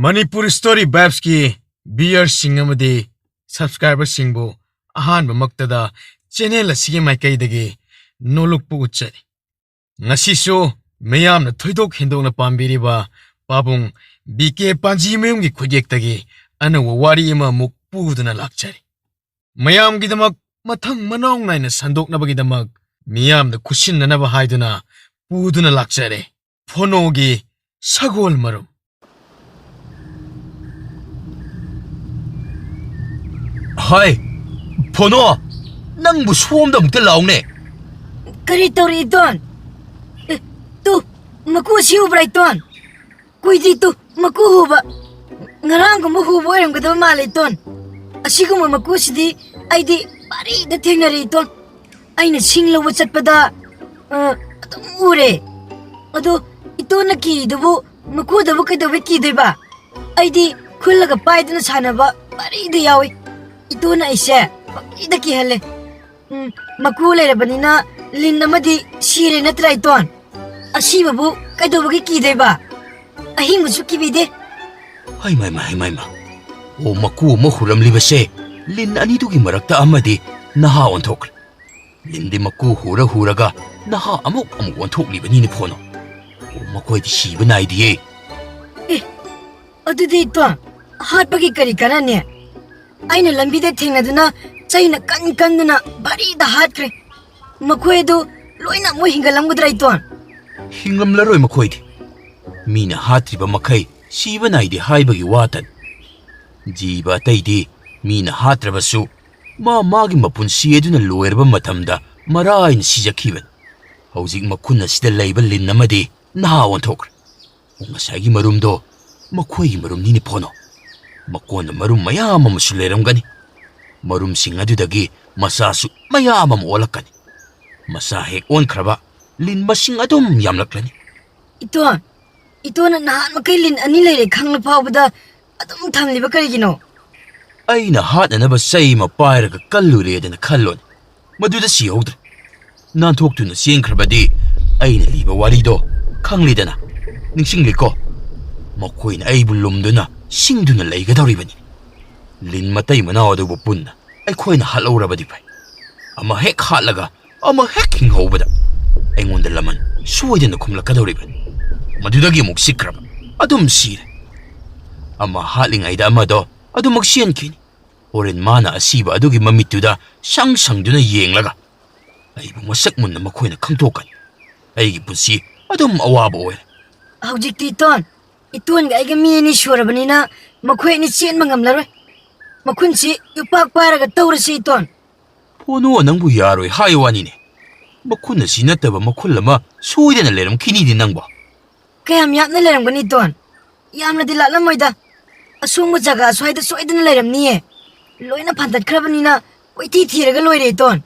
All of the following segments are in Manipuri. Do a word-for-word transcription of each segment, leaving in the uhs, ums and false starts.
ꯃꯅꯤꯄꯨꯔ ꯁ꯭ꯇꯣꯔꯤ ꯚꯥꯏꯕꯁꯀꯤ ꯚꯤꯌꯔꯁꯤꯡ ꯑꯃꯗꯤ ꯁꯕꯁꯀ꯭ꯔꯥꯏꯕꯔꯁꯤꯡꯕꯨ ꯑꯍꯥꯟꯕꯃꯛꯇꯗ ꯆꯦꯅꯦꯜ ꯑꯁꯤꯒꯤ ꯃꯥꯏꯀꯩꯗꯒꯤ ꯅꯣꯂꯨꯛꯄ ꯎꯠꯆꯔꯤ꯫ ꯉꯁꯤꯁꯨ ꯃꯤꯌꯥꯝꯅ ꯊꯣꯏꯗꯣꯛ ꯍꯦꯟꯗꯣꯛꯅ ꯄꯥꯝꯕꯤꯔꯤꯕ ꯄꯥꯕꯨꯡ ꯕꯤ ꯀꯦ ꯄꯥꯟꯖꯤꯃꯌꯨꯝꯒꯤ ꯈꯨꯠꯌꯦꯛꯇꯒꯤ ꯑꯅꯧꯕ ꯋꯥꯔꯤ ꯑꯃꯃꯨꯛ ꯄꯨꯗꯨꯅ ꯂꯥꯛꯆꯔꯤ꯫ ꯃꯌꯥꯝꯒꯤꯗꯃꯛ ꯃꯊꯪ ꯃꯅꯥꯎ ꯅꯥꯏꯅ ꯁꯟꯗꯣꯛꯅꯕꯒꯤꯗꯃꯛ ꯃꯤꯌꯥꯝꯅ ꯈꯨꯠꯁꯤꯟꯅꯅꯕ ꯍꯥꯏꯗꯨꯅ ꯄꯨꯗꯨꯅ ꯂꯥꯛꯆꯔꯦ꯫ ꯐꯣꯅꯣꯒꯤ ꯁꯒꯣꯜ ꯃꯔꯨꯝ꯫ ꯍꯥꯏ, ꯐꯣꯅꯣ, ꯅꯪꯕꯨ ꯁꯣꯝꯗ ꯑꯃꯨꯛꯇ ꯂꯥꯎꯅꯦ꯫ ꯀꯔꯤ ꯇꯧꯔꯤ, ꯏꯇꯣꯟ? ꯑꯦ, ꯇꯨ, ꯃꯀꯨ ꯑꯁꯤ ꯎꯕ꯭ꯔꯥ, ꯏꯇꯣꯟ? ꯀꯨꯏꯗ꯭ꯔꯤ ꯇꯨ, ꯃꯀꯨ ꯍꯨꯕ꯫ ꯉꯔꯥꯡꯒꯨꯝꯕ ꯍꯨꯕ ꯑꯣꯏꯔꯝꯒꯗꯕ ꯃꯥꯜꯂꯦ, ꯏꯇꯣꯟ꯫ ꯑꯁꯤꯒꯨꯝꯕ ꯃꯀꯨꯁꯤꯗꯤ ꯑꯩꯗꯤ ꯄꯥꯔꯤꯗ ꯊꯦꯡꯅꯔꯦ, ꯏꯇꯣꯟ꯫ ꯑꯩꯅ ꯁꯤꯡ ꯂꯧꯕ ꯆꯠꯄꯗ, ꯑ, ꯑꯗꯨꯝ ꯎꯔꯦ꯫ ꯑꯗꯣ ꯏꯇꯣꯟꯅ ꯀꯤꯗꯨꯕꯨ ꯃꯀꯨꯗꯕꯨ ꯀꯩꯗꯧꯕꯩ ꯀꯤꯗꯣꯏꯕ? ꯑꯩꯗꯤ ꯈꯨꯜꯂꯒ ꯄꯥꯏꯗꯨꯅ ꯁꯥꯟꯅꯕ ꯄꯥꯔꯤꯗ ꯌꯥꯎꯏ꯫ ꯏꯇꯣꯟꯅ ꯑꯩꯁꯦ ꯄꯪꯀꯤꯗ ꯀꯤꯍꯜꯂꯦ꯫ ꯎꯝ, ꯃꯀꯨ ꯂꯩꯔꯕꯅꯤꯅ ꯂꯤꯟ ꯑꯃꯗꯤ ꯁꯤꯔꯦ ꯅꯠꯇ꯭ꯔꯥ, ꯏꯇꯣꯟ? ꯑꯁꯤꯕꯕꯨ ꯀꯩꯗꯧꯕꯒꯤ ꯀꯤꯗꯣꯏꯕ? ꯑꯍꯤꯡꯕꯁꯨ ꯀꯤꯕꯤꯗꯦ꯫ ꯍꯩꯃꯥ, ꯍꯩꯃꯥ, ꯍꯩꯃꯥ, ꯍꯩꯃꯥ꯫ ꯑꯣ, ꯃꯀꯨ ꯑꯃ ꯍꯨꯔꯝꯂꯤꯕꯁꯦ ꯂꯤꯟ ꯑꯅꯤꯗꯨꯒꯤ ꯃꯔꯛꯇ ꯑꯃꯗꯤ ꯅꯍꯥ ꯑꯣꯟꯊꯣꯛꯈ꯭ꯔꯦ꯫ ꯂꯤꯟꯗꯤ ꯃꯀꯨ ꯍꯨꯔ ꯍꯨꯔꯒ ꯅꯍꯥ ꯑꯃꯨꯛ ꯑꯃꯨꯛ ꯑꯣꯟꯊꯣꯛꯂꯤꯕꯅꯤꯅꯦ, ꯐꯣꯅꯣ꯫ ꯑꯣ, ꯃꯈꯣꯏꯗꯤ ꯁꯤꯕ ꯅꯥꯏꯗꯤꯌꯦ꯫ ꯑꯦ, ꯑꯗꯨꯗꯤ ꯏꯇꯣꯟ, ꯍꯥꯠꯄꯒꯤ ꯀꯔꯤ ꯀꯥꯟꯅꯅꯤ? ꯑꯩꯅ ꯂꯝꯕꯤꯗ ꯊꯦꯡꯅꯗꯨꯅ ꯆꯩꯅ ꯀꯟ ꯀꯟꯗꯨꯅ ꯚꯥꯔꯤꯗ ꯍꯥꯠꯈ꯭ꯔꯦ꯫ ꯃꯈꯣꯏ ꯑꯗꯨ ꯂꯣꯏꯅ ꯑꯃꯨꯛ ꯍꯤꯡꯒꯠꯂꯝꯒꯗ꯭ꯔꯥ, ꯏꯇꯣꯟ? ꯍꯤꯡꯂꯝꯂꯔꯣꯏ ꯃꯈꯣꯏꯗꯤ꯫ ꯃꯤꯅ ꯍꯥꯠꯇ꯭ꯔꯤꯕ ꯃꯈꯩ ꯁꯤꯕ ꯅꯥꯏꯗꯦ ꯍꯥꯏꯕꯒꯤ ꯋꯥꯇꯅꯤ꯫ ꯖꯤꯕ ꯑꯇꯩꯗꯤ ꯃꯤꯅ ꯍꯥꯠꯇ꯭ꯔꯕꯁꯨ ꯃꯥ ꯃꯥꯒꯤ ꯃꯄꯨꯟꯁꯤ ꯑꯗꯨꯅ ꯂꯣꯏꯔꯕ ꯃꯇꯝꯗ ꯃꯔꯥꯏꯅ ꯁꯤꯖꯈꯤꯕꯅꯤ꯫ ꯍꯧꯖꯤꯛ ꯃꯈꯨꯟ ꯑꯁꯤꯗ ꯂꯩꯕ ꯂꯤꯟ ꯑꯃꯗꯤ ꯅꯍꯥ ꯑꯣꯟꯊꯣꯛꯈ꯭ꯔꯦ꯫ ꯉꯁꯥꯏꯒꯤ ꯃꯔꯨꯝꯗꯣ ꯃꯈꯣꯏꯒꯤ ꯃꯔꯨꯝꯅꯤꯅꯦ, ꯐꯣꯅꯣ꯫ ꯃꯀꯣꯟꯗ ꯃꯔꯨꯝ ꯃꯌꯥꯝ ꯑꯃꯁꯨ ꯂꯩꯔꯝꯒꯅꯤ꯫ ꯃꯔꯨꯝꯁꯤꯡ ꯑꯗꯨꯗꯒꯤ ꯃꯆꯥꯁꯨ ꯃꯌꯥꯝ ꯑꯃ ꯑꯣꯜꯂꯛꯀꯅꯤ꯫ ꯃꯆꯥ ꯍꯦꯛ ꯑꯣꯟꯈ꯭ꯔꯕ, ꯂꯤꯟ ꯃꯁꯤꯡ ꯑꯗꯨꯝ ꯌꯥꯝꯂꯛꯂꯅꯤ꯫ ꯏꯇꯣꯟ, ꯏꯇꯣꯟꯅ ꯅꯍꯥꯟ ꯃꯈꯩ ꯂꯤꯟ ꯑꯅꯤ ꯂꯩꯔꯦ ꯈꯪꯂ ꯐꯥꯎꯕꯗ ꯑꯗꯨꯝ ꯊꯝꯂꯤꯕ ꯀꯔꯤꯒꯤꯅꯣ? ꯑꯩꯅ ꯍꯥꯠꯅꯅꯕ ꯆꯩ ꯑꯃ ꯄꯥꯏꯔꯒ ꯀꯜꯂꯨꯔꯦꯗꯅ ꯈꯜꯂꯣꯅꯦ꯫ ꯃꯗꯨꯗ ꯁꯤꯍꯧꯗ꯭ꯔꯦ꯫ ꯅꯥꯟꯊꯣꯛꯇꯨꯅ ꯆꯦꯟꯈ꯭ꯔꯕꯗꯤ ꯑꯩꯅ ꯂꯤꯕ ꯋꯥꯔꯤꯗꯣ ꯈꯪꯂꯤꯗꯅ꯫ ꯅꯤꯡꯁꯤꯡꯂꯤꯀꯣ? ꯃꯈꯣꯏꯅ ꯑꯩꯕꯨ ꯂꯨꯝꯗꯨꯅ ꯁꯤꯡꯗꯨꯅ ꯂꯩꯒꯗꯧꯔꯤꯕꯅꯤ꯫ ꯂꯤꯟ ꯃꯇꯩ ꯃꯅꯥꯎ ꯑꯗꯨꯕꯨ ꯄꯨꯟꯅ ꯑꯩꯈꯣꯏꯅ ꯍꯥꯠꯍꯧꯔꯕꯗꯤ ꯐꯩ꯫ ꯑꯃ ꯍꯦꯛ ꯍꯥꯠꯂꯒ ꯑꯃ ꯍꯦꯛ ꯍꯤꯡꯍꯧꯕꯗ ꯑꯩꯉꯣꯟꯗ ꯂꯃꯟ ꯁꯣꯏꯗꯅ ꯈꯨꯝꯂꯛꯀꯗꯧꯔꯤꯕꯅꯤ꯫ ꯃꯗꯨꯗꯒꯤ ꯑꯃꯨꯛ ꯁꯤꯈ꯭ꯔꯕ, ꯑꯗꯨꯝ ꯁꯤꯔꯦ꯫ ꯑꯃ ꯍꯥꯠꯂꯤꯉꯩꯗ ꯑꯃꯗꯣ ꯑꯗꯨꯃꯛ ꯆꯦꯟꯈꯤꯅꯤ꯫ ꯍꯣꯔꯦꯟ ꯃꯥꯅ ꯑꯁꯤꯕ ꯑꯗꯨꯒꯤ ꯃꯃꯤꯠꯇꯨꯗ ꯁꯪ ꯁꯪꯗꯨꯅ ꯌꯦꯡꯂꯒ ꯑꯩꯕꯨ ꯃꯁꯛ ꯃꯨꯟꯅ ꯃꯈꯣꯏꯅ ꯈꯪꯗꯣꯛꯀꯅꯤ꯫ ꯑꯩꯒꯤ ꯄꯨꯟꯁꯤ ꯑꯗꯨꯝ ꯑꯋꯥꯕ ꯑꯣꯏꯔꯦ꯫ ꯍꯧꯖꯤꯛꯇꯤ ꯏꯇꯣꯟ, ꯏꯇꯣꯟꯒ ꯑꯩꯒ ꯃꯤ ꯑꯅꯤ ꯁꯨꯔꯕꯅꯤꯅ ꯃꯈꯣꯏ ꯑꯅꯤ ꯆꯦꯟꯕ ꯉꯝꯂꯔꯣꯏ꯫ ꯃꯈꯨꯟꯁꯤ ꯌꯨꯄꯥꯛ ꯄꯥꯏꯔꯒ ꯇꯧꯔꯁꯤ ꯏꯇꯣꯟ꯫ ꯐꯣꯅꯣ, ꯅꯪꯕꯨ ꯌꯥꯔꯣꯏ ꯍꯥꯏ ꯋꯥꯅꯤꯅꯦ꯫ ꯃꯈꯨꯟ ꯑꯁꯤ ꯅꯠꯇꯕ ꯃꯈꯨꯜ ꯑꯃ ꯁꯣꯏꯗꯅ ꯂꯩꯔꯝꯈꯤꯅꯤꯗꯤ ꯅꯪꯕꯣ꯫ ꯀꯌꯥꯝ ꯌꯥꯝꯅ ꯂꯩꯔꯝꯒꯅꯤ ꯏꯇꯣꯟ? ꯌꯥꯝꯅꯗꯤ ꯂꯥꯠꯂꯝꯃꯣꯏꯗ꯫ ꯑꯁꯣꯡꯕ ꯖꯒꯥ ꯁ꯭ꯋꯥꯏꯗ ꯁꯣꯏꯗꯅ ꯂꯩꯔꯝꯅꯤꯌꯦ꯫ ꯂꯣꯏꯅ ꯐꯥꯟꯗꯠꯈ꯭ꯔꯕꯅꯤꯅ ꯀꯣꯏꯊꯤ ꯊꯤꯔꯒ ꯂꯣꯏꯔꯦ ꯏꯇꯣꯟ꯫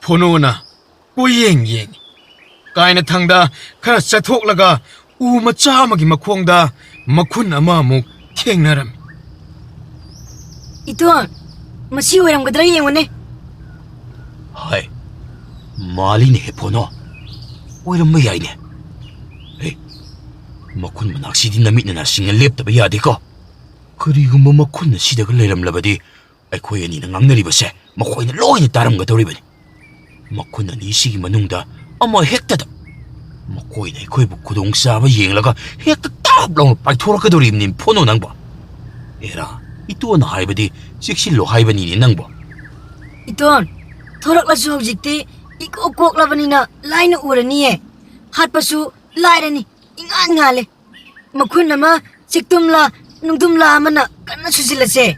ꯐꯣꯅꯣꯅ ꯀꯣꯏꯌꯦꯡ ꯌꯦꯡꯉꯤ꯫ ꯀꯥꯏꯅ ꯊꯪꯗ ꯈꯔ ꯆꯠꯊꯣꯛꯂꯒ ꯎ ꯃꯆꯥ ꯑꯃꯒꯤ ꯃꯈꯣꯡꯗ ꯃꯈꯨꯟ ꯑꯃ ꯑꯃꯨꯛ ꯊꯦꯡꯅꯔꯝꯃꯤ꯫ ꯏꯇꯣꯟ, ꯃꯁꯤ ꯑꯣꯏꯔꯝꯒꯗ꯭ꯔꯥ ꯌꯦꯡꯉꯨꯅꯦ꯫ ꯍꯥꯏ, ꯃꯥꯜꯂꯤꯅꯦ ꯍꯦ ꯐꯣꯅꯣ꯫ ꯑꯣꯏꯔꯝꯕ ꯌꯥꯏꯅꯦ꯫ ꯍꯦ, ꯃꯈꯨꯟ ꯃꯅꯥꯛꯁꯤꯗꯤ ꯅꯃꯤꯠ ꯅꯅꯥꯁꯤꯡꯅ ꯂꯦꯞꯇꯕ ꯌꯥꯗꯦꯀꯣ꯫ ꯀꯔꯤꯒꯨꯝꯕ ꯃꯈꯨꯟ ꯑꯁꯤꯗꯒ ꯂꯩꯔꯝꯂꯕꯗꯤ ꯑꯩꯈꯣꯏ ꯑꯅꯤꯅ ꯉꯥꯡꯅꯔꯤꯕꯁꯦ ꯃꯈꯣꯏꯅ ꯂꯣꯏꯅ ꯇꯥꯔꯝꯒꯗꯧꯔꯤꯕꯅꯤ꯫ ꯃꯈꯨꯟ ꯑꯅꯤꯁꯤꯒꯤ ꯃꯅꯨꯡꯗ ꯑꯃ ꯍꯦꯛꯇꯗ ꯃꯈꯣꯏꯅ ꯑꯩꯈꯣꯏꯕꯨ ꯈꯨꯗꯣꯡꯆꯥꯕ ꯌꯦꯡꯂꯒ ꯍꯦꯛꯇ ꯇꯥꯞ ꯂꯥꯎꯅ ꯄꯥꯏꯊꯣꯔꯛꯀꯗꯧꯔꯤꯕꯅꯤ ꯐꯣꯅꯣ ꯅꯪꯕꯣ꯫ ꯑꯦꯔꯥ, ꯏꯇꯣꯟꯅ ꯍꯥꯏꯕꯗꯤ ꯆꯦꯛꯁꯤꯜꯂꯣ ꯍꯥꯏꯕꯅꯤꯅꯦ ꯅꯪꯕꯣ꯫ ꯏꯇꯣꯟ, ꯊꯣꯔꯛꯂꯁꯨ ꯍꯧꯖꯤꯛꯇꯤ ꯏꯀꯣꯛ ꯀꯣꯛꯂꯕꯅꯤꯅ ꯂꯥꯏꯅ ꯎꯔꯅꯤꯌꯦ꯫ ꯍꯥꯠꯄꯁꯨ ꯂꯥꯏꯔꯅꯤ, ꯏꯉꯥꯟ ꯉꯥꯜꯂꯦ꯫ ꯃꯈꯨꯟ ꯑꯃ ꯆꯤꯛꯇꯨꯝꯂꯥ ꯅꯨꯡꯗꯨꯝꯂꯥ ꯑꯃꯅ ꯀꯟꯅ ꯁꯨꯖꯤꯜꯂꯁꯦ꯫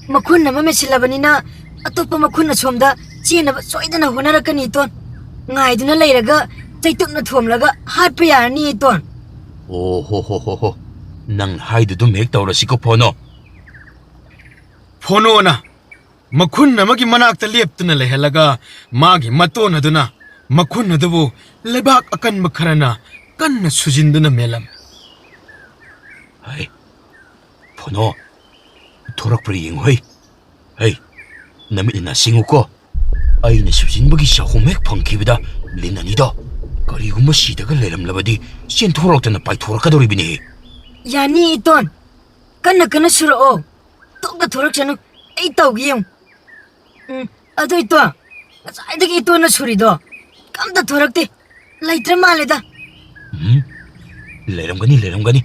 ꯃꯈꯨꯟ ꯑꯃ ꯃꯦꯠꯁꯤꯜꯂꯕꯅꯤꯅ ꯑꯇꯣꯞꯄ ꯃꯈꯨꯟ ꯑꯁꯣꯝꯗ ꯆꯦꯟꯅꯕ ꯁꯣꯏꯗꯅ ꯍꯣꯠꯅꯔꯛꯀꯅꯤ ꯏꯇꯣꯟ꯫ ꯉꯥꯏꯗꯨꯅ ꯂꯩꯔꯒ ꯆꯩꯇꯨꯞꯅ ꯊꯣꯝꯂꯒ ꯍꯥꯠꯄ ꯌꯥꯔꯅꯤ ꯏꯇꯣꯟ꯫ ꯑꯣ ꯍꯣ ꯍꯣ ꯍꯣ ꯍꯣ꯫ ꯅꯪ ꯍꯥꯏꯗꯨꯗꯨꯝ ꯍꯦꯛ ꯇꯧꯔꯁꯤꯀꯣ ꯐꯣꯅꯣ꯫ ꯐꯣꯅꯣꯅ ꯃꯈꯨꯟ ꯑꯃꯒꯤ ꯃꯅꯥꯛꯇ ꯂꯦꯞꯇꯨꯅ ꯂꯩꯍꯜꯂꯒ ꯃꯥꯒꯤ ꯃꯇꯣꯟ ꯑꯗꯨꯅ ꯃꯈꯨꯟ ꯑꯗꯨꯕꯨ ꯂꯩꯕꯥꯛ ꯑꯀꯟꯕ ꯈꯔꯅ ꯀꯟꯅ ꯁꯨꯖꯤꯟꯗꯨꯅ ꯃꯦꯜꯂꯝꯃꯤ꯫ ꯍꯩ, ꯐꯣꯅꯣ, ꯊꯣꯔꯛꯄ꯭ꯔꯥ ꯌꯦꯡꯉꯨ ꯍꯩ꯫ ꯍꯩ, ꯅꯃꯤꯠ ꯅꯅꯥ ꯁꯤꯡꯉꯨꯀꯣ꯫ ꯑꯩꯅ ꯁꯨꯖꯤꯟꯕꯒꯤ ꯆꯍꯨꯝ ꯍꯦꯛ ꯐꯪꯈꯤꯕꯗ ꯂꯤꯟ ꯑꯅꯤꯗꯣ ꯀꯔꯤꯒꯨꯝꯕ ꯁꯤꯗꯒ ꯂꯩꯔꯝꯂꯕꯗꯤ ꯆꯦꯟꯊꯣꯔꯛꯇꯅ ꯄꯥꯏꯊꯣꯔꯛꯀꯗꯧꯔꯤꯕꯅꯤꯍꯦ꯫ ꯌꯥꯅꯤ ꯏꯇꯣꯟ, ꯀꯟꯅ ꯀꯟꯅ ꯁꯨꯔꯛꯑꯣ꯫ ꯇꯣꯛꯅ ꯊꯣꯔꯛꯁꯅꯨ, ꯑꯩ ꯇꯧꯒꯦ ꯌꯦꯡꯉꯨ꯫ ꯎꯝ, ꯑꯗꯨ ꯏꯇꯣꯟ, ꯉꯁꯥꯏꯗꯒꯤ ꯏꯇꯣꯟꯅ ꯁꯨꯔꯤꯗꯣ ꯀꯝꯇ ꯊꯣꯔꯛꯇꯦ꯫ ꯂꯩꯇ꯭ꯔ ꯃꯥꯜꯂꯦꯗ꯫ ꯎꯝ, ꯂꯩꯔꯝꯒꯅꯤ, ꯂꯩꯔꯝꯒꯅꯤ꯫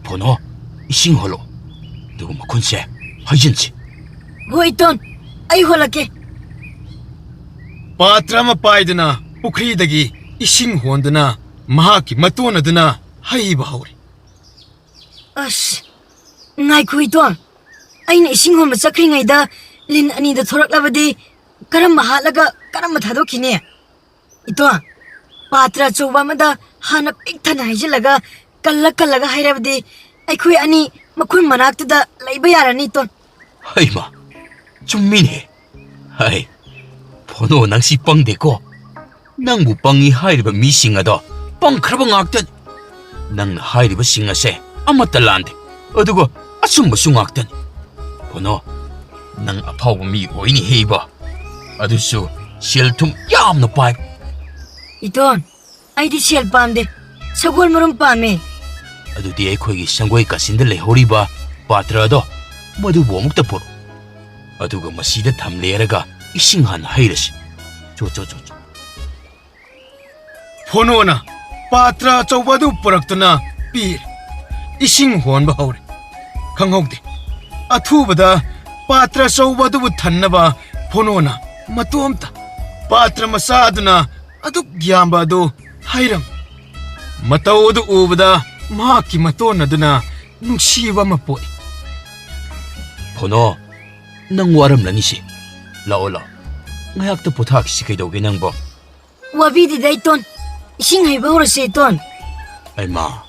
ꯐꯣꯅꯣ, ꯏꯁꯤꯡ ꯍꯣꯜꯂꯣ꯫ ꯑꯗꯨꯒ ꯃꯈꯨꯟꯁꯦ ꯍꯩꯖꯤꯟꯁꯤ꯫ ꯍꯣꯏ ꯏꯇꯣꯟ, ꯑꯩ ꯍꯣꯜꯂꯛꯀꯦ꯫ ꯄꯥꯇ꯭ꯔ ꯑꯃ ꯄꯥꯏꯗꯨꯅ ꯄꯨꯈ꯭ꯔꯤꯗꯒꯤ ꯏꯁꯤꯡ ꯍꯣꯟꯗꯨꯅ ꯃꯍꯥꯛꯀꯤ ꯃꯇꯣꯟ ꯑꯗꯨꯅ ꯍꯩꯕ ꯍꯧꯔꯦ꯫ ꯑꯁ, ꯉꯥꯏꯈꯣ ꯏꯇꯣꯟ, ꯑꯩꯅ ꯏꯁꯤꯡ ꯍꯣꯟꯕ ꯆꯠꯈ꯭ꯔꯤꯉꯩꯗ ꯂꯤꯟ ꯑꯅꯤꯗ ꯊꯣꯔꯛꯂꯕꯗꯤ ꯀꯔꯝꯕ ꯍꯥꯠꯂꯒ ꯀꯔꯝꯕ ꯊꯥꯗꯣꯛꯈꯤꯅꯤ? ꯏꯇꯣꯟ, ꯄꯥꯇ꯭ꯔ ꯑꯆꯧꯕ ꯑꯃꯗ ꯍꯥꯟꯅ ꯄꯤꯛ ꯊꯟꯅ ꯍꯩꯖꯤꯜꯂꯒ ꯀꯜꯂ ꯀꯜꯂꯒ ꯍꯩꯔꯕꯗꯤ ꯑꯩꯈꯣꯏ ꯑꯅꯤ ꯃꯈꯨꯟ ꯃꯅꯥꯛꯇꯨꯗ ꯂꯩꯕ ꯌꯥꯔꯅꯤ ꯏꯇꯣꯟ꯫ ꯍꯩꯃ, ꯆꯨꯝꯃꯤꯅꯦ꯫ ꯍꯩ, ꯐꯣꯅꯣ, ꯅꯪꯁꯤ ꯄꯪꯗꯦꯀꯣ꯫ ꯅꯪꯕꯨ ꯄꯪꯉꯤ ꯍꯥꯏꯔꯤꯕ ꯃꯤꯁꯤꯡ ꯑꯗꯣ ꯄꯪꯈ꯭ꯔꯕ ꯉꯥꯛꯇꯅꯤ꯫ ꯅꯪꯅ ꯍꯥꯏꯔꯤꯕꯁꯤꯡ ꯑꯁꯦ ꯑꯃꯠꯇ ꯂꯥꯟꯗꯦ, ꯑꯗꯨꯒ ꯑꯆꯨꯝꯕꯁꯨ ꯉꯥꯛꯇꯅꯤ꯫ ꯐꯣꯅꯣ, ꯅꯪ ꯑꯐꯥꯎꯕ ꯃꯤ ꯑꯣꯏꯅꯤ ꯍꯦ ꯏꯕꯣ, ꯑꯗꯨꯁꯨ ꯁꯦꯜ ꯊꯨꯝ ꯌꯥꯝꯅ ꯄꯥꯏꯕ꯫ ꯏꯇꯣꯟ, ꯑꯩꯗꯤ ꯁꯦꯜ ꯄꯥꯝꯗꯦ, ꯁꯒꯣꯜ ꯃꯔꯨꯝ ꯄꯥꯝꯃꯦ꯫ ꯑꯗꯨꯗꯤ ꯑꯩꯈꯣꯏꯒꯤ ꯁꯪꯒꯣꯏ ꯀꯥꯆꯤꯟꯗ ꯂꯩꯍꯧꯔꯤꯕ ꯄꯥꯇ꯭ꯔ ꯑꯗꯣ, ꯃꯗꯨꯕꯨ ꯑꯃꯨꯛꯇ ꯄꯨꯔꯛꯎ꯫ ꯑꯗꯨꯒ ꯃꯁꯤꯗ ꯊꯝꯂꯦꯔꯒ ꯏꯁꯤꯡ ꯍꯥꯟꯅ ꯍꯩꯔꯁꯤ꯫ ꯆꯣ, ꯆꯣ, ꯆꯣ, ꯆꯣ꯫ ꯐꯣꯅꯣꯅ ꯄꯥꯇ꯭ꯔ ꯑꯆꯧꯕ ꯑꯗꯨ ꯄꯨꯔꯛꯇꯨꯅ ꯄꯤꯔꯦ꯫ ꯏꯁꯤꯡ ꯍꯣꯟꯕ ꯍꯧꯔꯦ꯫ ꯈꯪꯍꯧꯗꯦ, ꯑꯊꯨꯕꯗ ꯄꯥꯇ꯭ꯔ ꯑꯆꯧꯕ ꯑꯗꯨꯕꯨ ꯊꯟꯅꯕ ꯐꯣꯅꯣꯅ ꯃꯇꯣꯝꯇ ꯄꯥꯇ꯭ꯔ ꯃꯆꯥ ꯑꯗꯨꯅ ꯑꯗꯨꯛ ꯌꯥꯝꯕ ꯑꯗꯨ ꯍꯩꯔꯝꯃꯤ꯫ ꯃꯇꯧ ꯑꯗꯨ ꯎꯕꯗ ꯃꯍꯥꯛꯀꯤ ꯃꯇꯣꯟ ꯑꯗꯨꯅ ꯅꯨꯡꯁꯤꯕ ꯑꯃ ꯄꯣꯛꯏ꯫ ꯐꯣꯅꯣ, ꯅꯪ ꯋꯥꯔꯝꯂꯅꯤꯁꯦ꯫ ꯂꯥꯛꯑꯣ, ꯂꯥꯛꯑꯣ, ꯉꯥꯏꯍꯥꯛꯇ ꯄꯣꯊꯥꯈꯤꯁꯤ꯫ ꯀꯩꯗꯧꯒꯦ ꯅꯪꯕꯣ? ꯋꯥꯕꯤꯗꯦꯗ ꯏꯇꯣꯟ, ꯏꯁꯤꯡ ꯍꯩꯕ ꯍꯧꯔꯁꯦ ꯏꯇꯣꯟ꯫ ꯑꯩꯃꯥ,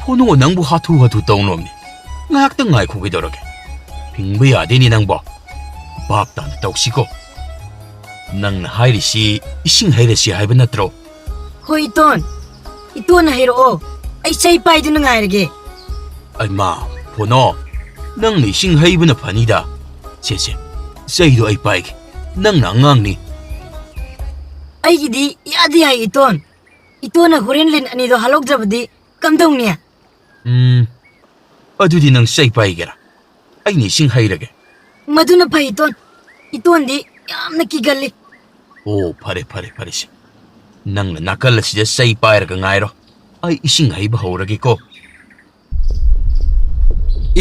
ꯐꯣꯅꯣ, ꯅꯪꯕꯨ ꯍꯥꯊꯨ ꯍꯥꯊꯨ ꯇꯧꯅꯣꯃꯤ꯫ ꯉꯥꯏꯍꯥꯛꯇꯪ ꯉꯥꯏꯈꯣ, ꯀꯩꯗꯧꯔꯒꯦ? ꯐꯤꯡꯕ ꯌꯥꯗꯦꯅꯦ ꯅꯪꯕꯣ꯫ ꯚꯥꯞ ꯇꯥꯅ ꯇꯧꯁꯤꯀꯣ꯫ ꯅꯪꯅ ꯍꯥꯏꯔꯤꯁꯤ ꯏꯁꯤꯡ ꯍꯩꯔꯁꯤ ꯍꯥꯏꯕ ꯅꯠꯇ꯭ꯔꯣ? ꯍꯣꯏ ꯏꯇꯣꯟ, ꯏꯇꯣꯟꯅ ꯍꯩꯔꯛꯑꯣ, ꯑꯩ ꯆꯩ ꯄꯥꯏꯗꯨꯅ ꯉꯥꯏꯔꯒꯦ꯫ ꯑꯩꯃꯥ, ꯐꯣꯅꯣ, ꯅꯪꯅ ꯏꯁꯤꯡ ꯍꯩꯕꯅ ꯐꯅꯤꯗ꯫ ꯁꯦ, ꯁꯦ, ꯆꯩꯗꯣ ꯑꯩ ꯄꯥꯏꯒꯦ, ꯅꯪꯅ ꯑꯉꯥꯡꯅꯤ꯫ ꯑꯩꯒꯤꯗꯤ ꯏꯌꯥꯗ ꯌꯥꯏ ꯏꯇꯣꯟ꯫ ꯏꯇꯣꯟꯅ ꯍꯣꯔꯦꯟ ꯂꯤꯟ ꯑꯅꯤꯗꯣ ꯍꯥꯠꯍꯧꯗ꯭ꯔꯕꯗꯤ ꯀꯝꯗꯧꯅꯤ? ꯎꯝ, ꯑꯗꯨꯗꯤ ꯅꯪ ꯆꯩ ꯄꯥꯏꯒꯦꯔꯥ? ꯑꯩꯅ ꯏꯁꯤꯡ ꯍꯩꯔꯒꯦ꯫ ꯃꯗꯨꯅ ꯐꯩ, ꯏꯇꯣꯟ꯫ ꯏꯇꯣꯟꯗꯤ ꯌꯥꯝꯅ ꯀꯤꯒꯜꯂꯤ꯫ ꯑꯣ, ꯐꯔꯦ, ꯐꯔꯦ, ꯐꯔꯦꯁꯦ꯫ ꯅꯪꯅ ꯅꯥꯀꯜ ꯑꯁꯤꯗ ꯆꯩ ꯄꯥꯏꯔꯒ ꯉꯥꯏꯔꯣ꯫ ꯑꯩ ꯏꯁꯤꯡ ꯍꯩꯕ ꯍꯧꯔꯒꯦꯀꯣ꯫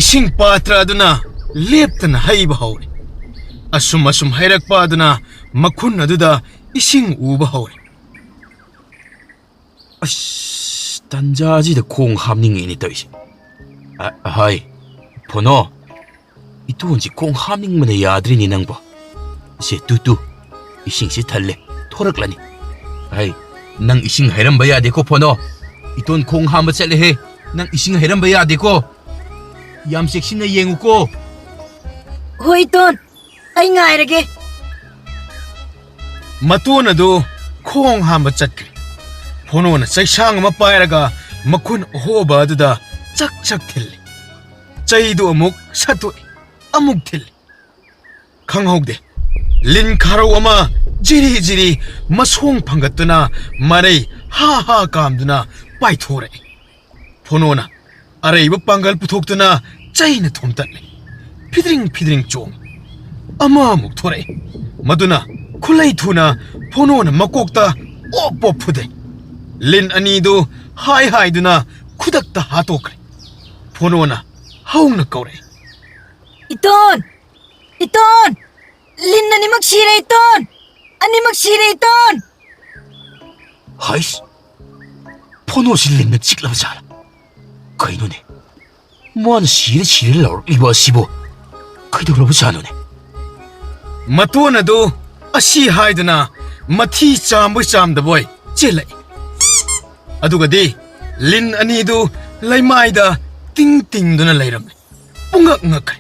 ꯏꯁꯤꯡ ꯄꯥꯇ꯭ꯔ ꯑꯗꯨꯅ ꯂꯦꯞꯇꯅ ꯍꯩꯕ ꯍꯧꯔꯦ꯫ ꯑꯁꯨꯝ ꯑꯁꯨꯝ ꯍꯩꯔꯛꯄ ꯑꯗꯨꯅ ꯃꯈꯨꯟ ꯑꯗꯨꯗ ꯏꯁꯤꯡ ꯎꯕ ꯍꯧꯔꯦ꯫ ꯑꯁ, ꯇꯟꯖꯥꯁꯤꯗ ꯈꯣꯡ ꯍꯥꯝꯅꯤꯡꯉꯤꯅꯦ ꯇꯧꯔꯤꯁꯦ꯫ ꯑ, ꯍꯥꯏ, ꯐꯣꯅꯣ, ꯏꯇꯣꯟꯁꯤ ꯈꯣꯡ ꯍꯥꯝꯅꯤꯡꯕꯅ ꯌꯥꯗ꯭ꯔꯤꯅꯦ ꯅꯪꯕꯣ꯫ ꯁꯦ, ꯇꯨ, ꯇꯨ, ꯏꯁꯤꯡꯁꯤ ꯊꯜꯂꯦ, ꯊꯣꯔꯛꯂꯅꯤ꯫ ꯍꯥꯏ, ꯅꯪ ꯏꯁꯤꯡ ꯍꯩꯔꯝꯕ ꯌꯥꯗꯦꯀꯣ, ꯐꯣꯅꯣ꯫ ꯏꯇꯣꯟ ꯈꯣꯡ ꯍꯥꯝꯕ ꯆꯠꯂꯦꯍꯦ꯫ ꯅꯪ ꯏꯁꯤꯡ ꯍꯩꯔꯝꯕ ꯌꯥꯗꯦꯀꯣ꯫ ꯌꯥꯝ ꯆꯦꯛꯁꯤꯟꯅ ꯌꯦꯡꯉꯨꯀꯣ꯫ ꯍꯣꯏ, ꯏꯇꯣꯟ, ꯑꯩ ꯉꯥꯏꯔꯒꯦ꯫ ꯃꯇꯣꯟ ꯑꯗꯨ ꯈꯣꯡ ꯍꯥꯝꯕ ꯆꯠꯈ꯭ꯔꯦ꯫ ꯐꯣꯅꯣꯅ ꯆꯩꯁꯥꯡ ꯑꯃ ꯄꯥꯏꯔꯒ ꯃꯈꯨꯟ ꯑꯍꯣꯕ ꯑꯗꯨꯗ ꯆꯛ ꯆꯛ ꯊꯤꯜꯂꯤ꯫ ꯆꯩꯗꯨ ꯑꯃꯨꯛ ꯁꯠꯇꯣꯛꯏ, ꯑꯃꯨꯛ ꯊꯤꯜꯂꯤ꯫ ꯈꯪꯍꯧꯗꯦ꯫ ꯂꯤꯟ ꯈꯥꯔꯧ ꯑꯃ ꯖꯤꯔꯤ ꯖꯤꯔꯤ ꯃꯁꯣꯡ ꯐꯪꯒꯠꯇꯨꯅ ꯃꯔꯩ ꯍꯥ ꯍꯥ ꯀꯥꯝꯗꯨꯅ ꯄꯥꯏꯊꯣꯔꯛꯏ꯫ ꯐꯣꯅꯣꯅ ꯑꯔꯩꯕ ꯄꯥꯡꯒꯜ ꯄꯨꯊꯣꯛꯇꯨꯅ ꯆꯩꯅ ꯊꯣꯝꯇꯠꯂꯦ꯫ ꯐꯤꯗ꯭ꯔꯤꯡ ꯐꯤꯗ꯭ꯔꯤꯡ ꯆꯣꯡꯉꯤ꯫ ꯑꯃꯃꯨꯛ ꯊꯣꯔꯛꯏ꯫ ꯃꯗꯨꯅ ꯈꯨꯠꯂꯩ ꯊꯨꯅ ꯐꯣꯅꯣꯅ ꯃꯀꯣꯛꯇ ꯑꯣꯞ ꯑꯣꯞ ꯐꯨꯗꯩ꯫ ꯂꯤꯟ ꯑꯅꯤꯗꯨ ꯍꯥꯏ ꯍꯥꯏꯗꯨꯅ ꯈꯨꯗꯛꯇ ꯍꯥꯠꯇꯣꯛꯈ꯭ꯔꯦ꯫ ꯐꯣꯅꯣꯅ ꯍꯧꯅ ꯀꯧꯔꯛꯏ꯫ ꯏꯇꯣꯟ! ꯏꯇꯣꯟ! ꯂꯤꯟ ꯑꯅꯤꯃꯛ ꯁꯤꯔꯦ, ꯏꯇꯣꯟ! ꯑꯅꯤꯃꯛ ꯁꯤꯔꯦ, ꯏꯇꯣꯟ! ꯍꯩꯁ! ꯐꯣꯅꯣꯁꯤ ꯂꯤꯟꯅ ꯆꯤꯛꯂꯕ ꯖꯥꯠꯂ? ꯀꯩꯅꯣꯅꯦ? ꯃꯥꯅ ꯁꯤꯔꯦ ꯁꯤꯔꯦ ꯂꯥꯎꯔꯛꯂꯤꯕ ꯑꯁꯤꯕꯨ ꯀꯩꯗꯧꯔꯕ ꯖꯥꯠꯅꯣꯅꯦ? ꯃꯇꯣꯟ ꯑꯗꯨ ꯑꯁꯤ ꯍꯥꯏꯗꯨꯅ ꯃꯊꯤ ꯆꯥꯝꯕꯣꯏ ꯆꯥꯝꯗꯕꯣꯏ ꯆꯦꯜꯂꯛꯏ꯫ ꯑꯗꯨꯒꯗꯤ ꯂꯤꯟ ꯑꯅꯤꯗꯨ ꯂꯩꯃꯥꯏꯗ ꯇꯤꯡ ꯇꯤꯡꯗꯨꯅ ꯂꯩꯔꯝꯃꯤ꯫ ꯄꯨꯡꯉꯛ ꯉꯛꯈ꯭ꯔꯦ꯫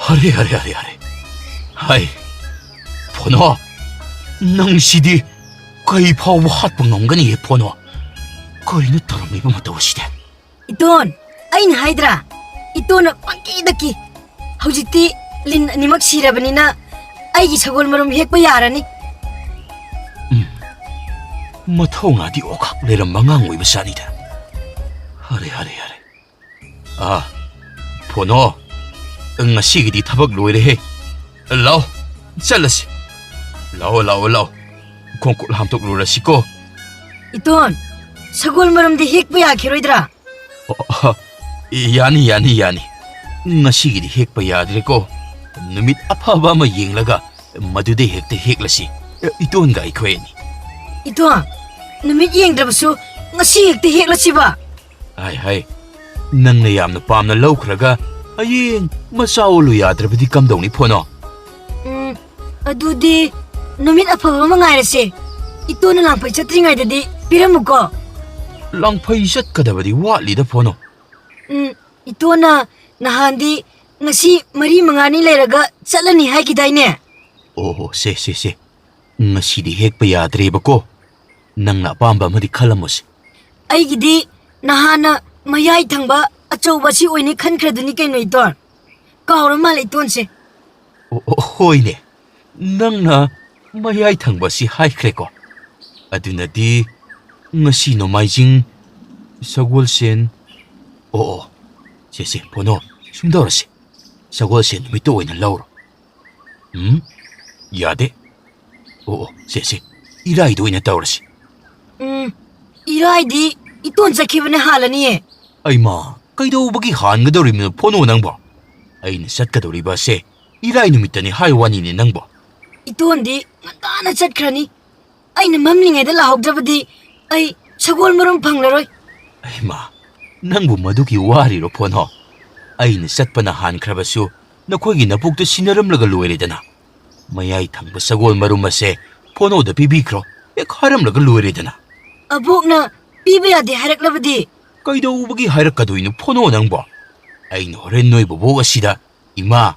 ꯍꯔꯦ, ꯍꯔꯦ, ꯍꯔꯦ, ꯍꯔꯦ꯫ ꯍꯥꯏ, ꯐꯣꯅꯣ, ꯅꯪꯁꯤꯗꯤ ꯀꯩ ꯐꯥꯎꯕ ꯍꯥꯠꯄ ꯉꯝꯒꯅꯤꯍꯦ ꯐꯣꯅꯣ? ꯀꯔꯤꯅꯣ ꯇꯧꯔꯝꯂꯤꯕ ꯃꯇꯧ ꯑꯁꯤꯗꯤ? ꯏꯇꯣꯟ, ꯑꯩꯅ ꯍꯥꯏꯗ꯭ꯔꯥ? ꯏꯇꯣꯟꯅ ꯄꯪꯀꯤꯗ ꯀꯤ꯫ ꯍꯧꯖꯤꯛꯇꯤ ꯂꯤꯟ ꯑꯅꯤꯃꯛ ꯁꯤꯔꯕꯅꯤꯅ ꯑꯩꯒꯤ ꯁꯒꯣꯜ ꯃꯔꯨꯝ ꯍꯦꯛꯄ ꯌꯥꯔꯅꯤ꯫ ꯎꯝ꯫ ꯃꯊꯧꯅꯥꯗꯤ ꯑꯣꯈꯥꯛ ꯂꯩꯔꯝꯕ ꯑꯉꯥꯡ ꯑꯣꯏꯕ ꯖꯥꯠꯅꯤꯗ꯫ ꯍꯔꯦ, ꯍꯔꯦ, ꯍꯔꯦ꯫ ꯑꯥ, ꯐꯣꯅꯣ, ꯉꯁꯤꯒꯤꯗꯤ ꯊꯕꯛ ꯂꯣꯏꯔꯦꯍꯦ꯫ ꯂꯥꯛꯑꯣ, ꯆꯠꯂꯁꯤ꯫ ꯂꯥꯛꯑꯣ, ꯂꯥꯛꯑꯣ, ꯂꯥꯛꯑꯣ꯫ ꯈꯣꯡꯈꯨꯠ ꯍꯥꯝꯗꯣꯛꯂꯨꯔꯁꯤꯀꯣ꯫ ꯏꯇꯣꯟ, ꯁꯒꯣꯜ ꯃꯔꯨꯝꯗꯤ ꯍꯦꯛꯄ ꯌꯥꯈꯤꯔꯣꯏꯗ꯭ꯔꯥ? ꯑꯣ, ꯑꯍ, ꯌꯥꯅꯤ, ꯌꯥꯅꯤ, ꯌꯥꯅꯤ꯫ ꯉꯁꯤꯒꯤꯗꯤ ꯍꯦꯛꯄ ꯌꯥꯗ꯭ꯔꯦꯀꯣ꯫ ꯅꯨꯃꯤꯠ ꯑꯐꯕ ꯑꯃ ꯌꯦꯡꯂꯒ ꯃꯗꯨꯗ ꯍꯦꯛꯇ ꯍꯦꯛꯂꯁꯤ, ꯏꯇꯣꯟꯒ ꯑꯩꯈꯣꯏ ꯑꯅꯤ꯫ ꯏꯇꯣꯟ, ꯅꯨꯃꯤꯠ ꯌꯦꯡꯗ꯭ꯔꯕꯁꯨ ꯉꯁꯤ ꯍꯦꯛꯇ ꯍꯦꯛꯂꯁꯤꯕ꯫ ꯍꯥꯏ, ꯍꯥꯏ, ꯅꯪꯅ ꯌꯥꯝꯅ ꯄꯥꯝꯅ ꯂꯧꯈ꯭ꯔꯒ ꯍꯌꯦꯡ ꯃꯆꯥ ꯑꯣꯜꯂꯨ ꯌꯥꯗ꯭ꯔꯕꯗꯤ ꯀꯝꯗꯧꯅꯤ, ꯐꯣꯅꯣ? ꯎꯝ, ꯑꯗꯨꯗꯤ ꯅꯨꯃꯤꯠ ꯑꯐꯕ ꯑꯃ ꯉꯥꯏꯔꯁꯦ꯫ ꯏꯇꯣꯟꯅ ꯂꯥꯡꯐꯩ ꯆꯠꯇ꯭ꯔꯤꯉꯩꯗꯗꯤ ꯄꯤꯔꯝꯃꯨꯀꯣ꯫ ꯂꯥꯡꯐꯩ ꯆꯠꯀꯗꯕꯗꯤ ꯋꯥꯠꯂꯤꯗ, ꯐꯣꯅꯣ꯫ ꯎꯝ, ꯏꯇꯣꯟꯅ ꯅꯍꯥꯟꯗꯤ ꯉꯁꯤ ꯃꯔꯤ ꯃꯉꯥꯅꯤ ꯂꯩꯔꯒ ꯆꯠꯂꯅꯤ ꯍꯥꯏꯈꯤꯗꯥꯏꯅꯦ? ꯑꯣ, ꯁꯦ, ꯁꯦ, ꯁꯦ꯫ ꯉꯁꯤꯗꯤ ꯍꯦꯛꯄ ꯌꯥꯗ꯭ꯔꯦꯕꯀꯣ꯫ ꯅꯪꯅ ꯑꯄꯥꯝꯕ ꯑꯃꯗꯤ ꯈꯜꯂꯝꯃꯨꯁꯦ꯫ ꯑꯩꯒꯤꯗꯤ ꯅꯍꯥꯟꯅ ꯃꯌꯥꯏ ꯊꯪꯕ ꯑꯆꯧꯕ ꯑꯁꯤ ꯑꯣꯏꯅꯤ ꯈꯟꯈ꯭ꯔꯗꯨꯅꯤ ꯀꯩꯅꯣ, ꯏꯇꯣꯟ꯫ ꯀꯥꯎꯔ ꯃꯥꯜꯂꯦ, ꯏꯇꯣꯟꯁꯦ꯫ ꯑꯣ, ꯑꯣ, ꯍꯣꯏꯅꯦ, ꯅꯪꯅ ꯃꯌꯥꯏ ꯊꯪꯕ ꯑꯁꯤ ꯍꯥꯏꯈ꯭ꯔꯦꯀꯣ꯫ ꯑꯗꯨꯅꯗꯤ ꯉꯁꯤ ꯅꯣꯡꯃꯥꯏꯖꯤꯡ, ꯁꯒꯣꯜꯁꯦꯟ, ꯑꯣ, ꯑꯣ, ꯁꯦ, ꯁꯦ, ꯐꯣꯅꯣ, ꯁꯨꯝ ꯇꯧꯔꯁꯤ꯫ ꯁꯒꯣꯜꯁꯦꯟ ꯅꯨꯃꯤꯠꯇ ꯑꯣꯏꯅ ꯂꯧꯔꯣ꯫ ꯎꯝ? ꯌꯥꯗꯦ꯫ ꯑꯣ, ꯑꯣ, ꯁꯦ, ꯁꯦ, ꯏꯔꯥꯏꯗ ꯑꯣꯏꯅ ꯇꯧꯔꯁꯤ꯫ ꯎꯝ, ꯏꯔꯥꯏꯗꯤ ꯏꯇꯣꯟ ꯆꯠꯈꯤꯕꯅ ꯍꯥꯜꯂꯅꯤꯌꯦ꯫ ꯑꯩꯃꯥ, ꯀꯩꯗꯧꯕꯒꯤ ꯍꯥꯟꯒꯗꯧꯔꯤꯕꯅꯣ, ꯐꯣꯅꯣ ꯅꯪꯕꯣ? ꯑꯩꯅ ꯆꯠꯀꯗꯧꯔꯤꯕ ꯑꯁꯦ ꯏꯔꯥꯏ ꯅꯨꯃꯤꯠꯇꯅꯤ ꯍꯥꯏ ꯋꯥꯅꯤꯅꯦ ꯅꯪꯕꯣ꯫ ꯏꯇꯣꯟꯗꯤ ꯉꯟꯇꯥꯅ ꯆꯠꯈ꯭ꯔꯅꯤ꯫ ꯑꯩꯅ ꯃꯝꯂꯤꯉꯩꯗ ꯂꯥꯛꯍꯧꯗ꯭ꯔꯕꯗꯤ ꯑꯩ ꯁꯒꯣꯜ ꯃꯔꯨꯝ ꯐꯪꯂꯔꯣꯏ꯫ ꯑꯩꯃꯥ, ꯅꯪꯕꯨ ꯃꯗꯨꯒꯤ ꯋꯥꯔꯤꯔꯣ, ꯐꯣꯅꯣ? ꯑꯩꯅ ꯆꯠꯄꯅ ꯍꯥꯟꯈ꯭ꯔꯕꯁꯨ ꯅꯈꯣꯏꯒꯤ ꯅꯄꯨꯛꯇ ꯁꯤꯟꯅꯔꯝꯂꯒ ꯂꯣꯏꯔꯦꯗꯅ꯫ ꯃꯌꯥꯏ ꯊꯪꯕ ꯁꯒꯣꯜ ꯃꯔꯨꯝ ꯑꯁꯦ ꯐꯣꯅꯣꯗ ꯄꯤꯕꯤꯈ꯭ꯔꯣ, ꯍꯦꯛ ꯍꯥꯏꯔꯝꯂꯒ ꯂꯣꯏꯔꯦꯗꯅ꯫ ꯑꯕꯣꯛꯅ ꯄꯤꯕ ꯌꯥꯗꯦ ꯍꯥꯏꯔꯛꯂꯕꯗꯤ? ꯀꯩꯗꯧꯕꯒꯤ ꯍꯥꯏꯔꯛꯀꯗꯣꯏꯅꯣ, ꯐꯣꯅꯣ ꯅꯪꯕꯣ? ꯑꯩꯅ ꯍꯣꯔꯦꯟ ꯅꯣꯏ ꯕꯣꯕꯣꯛ ꯑꯁꯤꯗ, "ꯏꯃꯥ,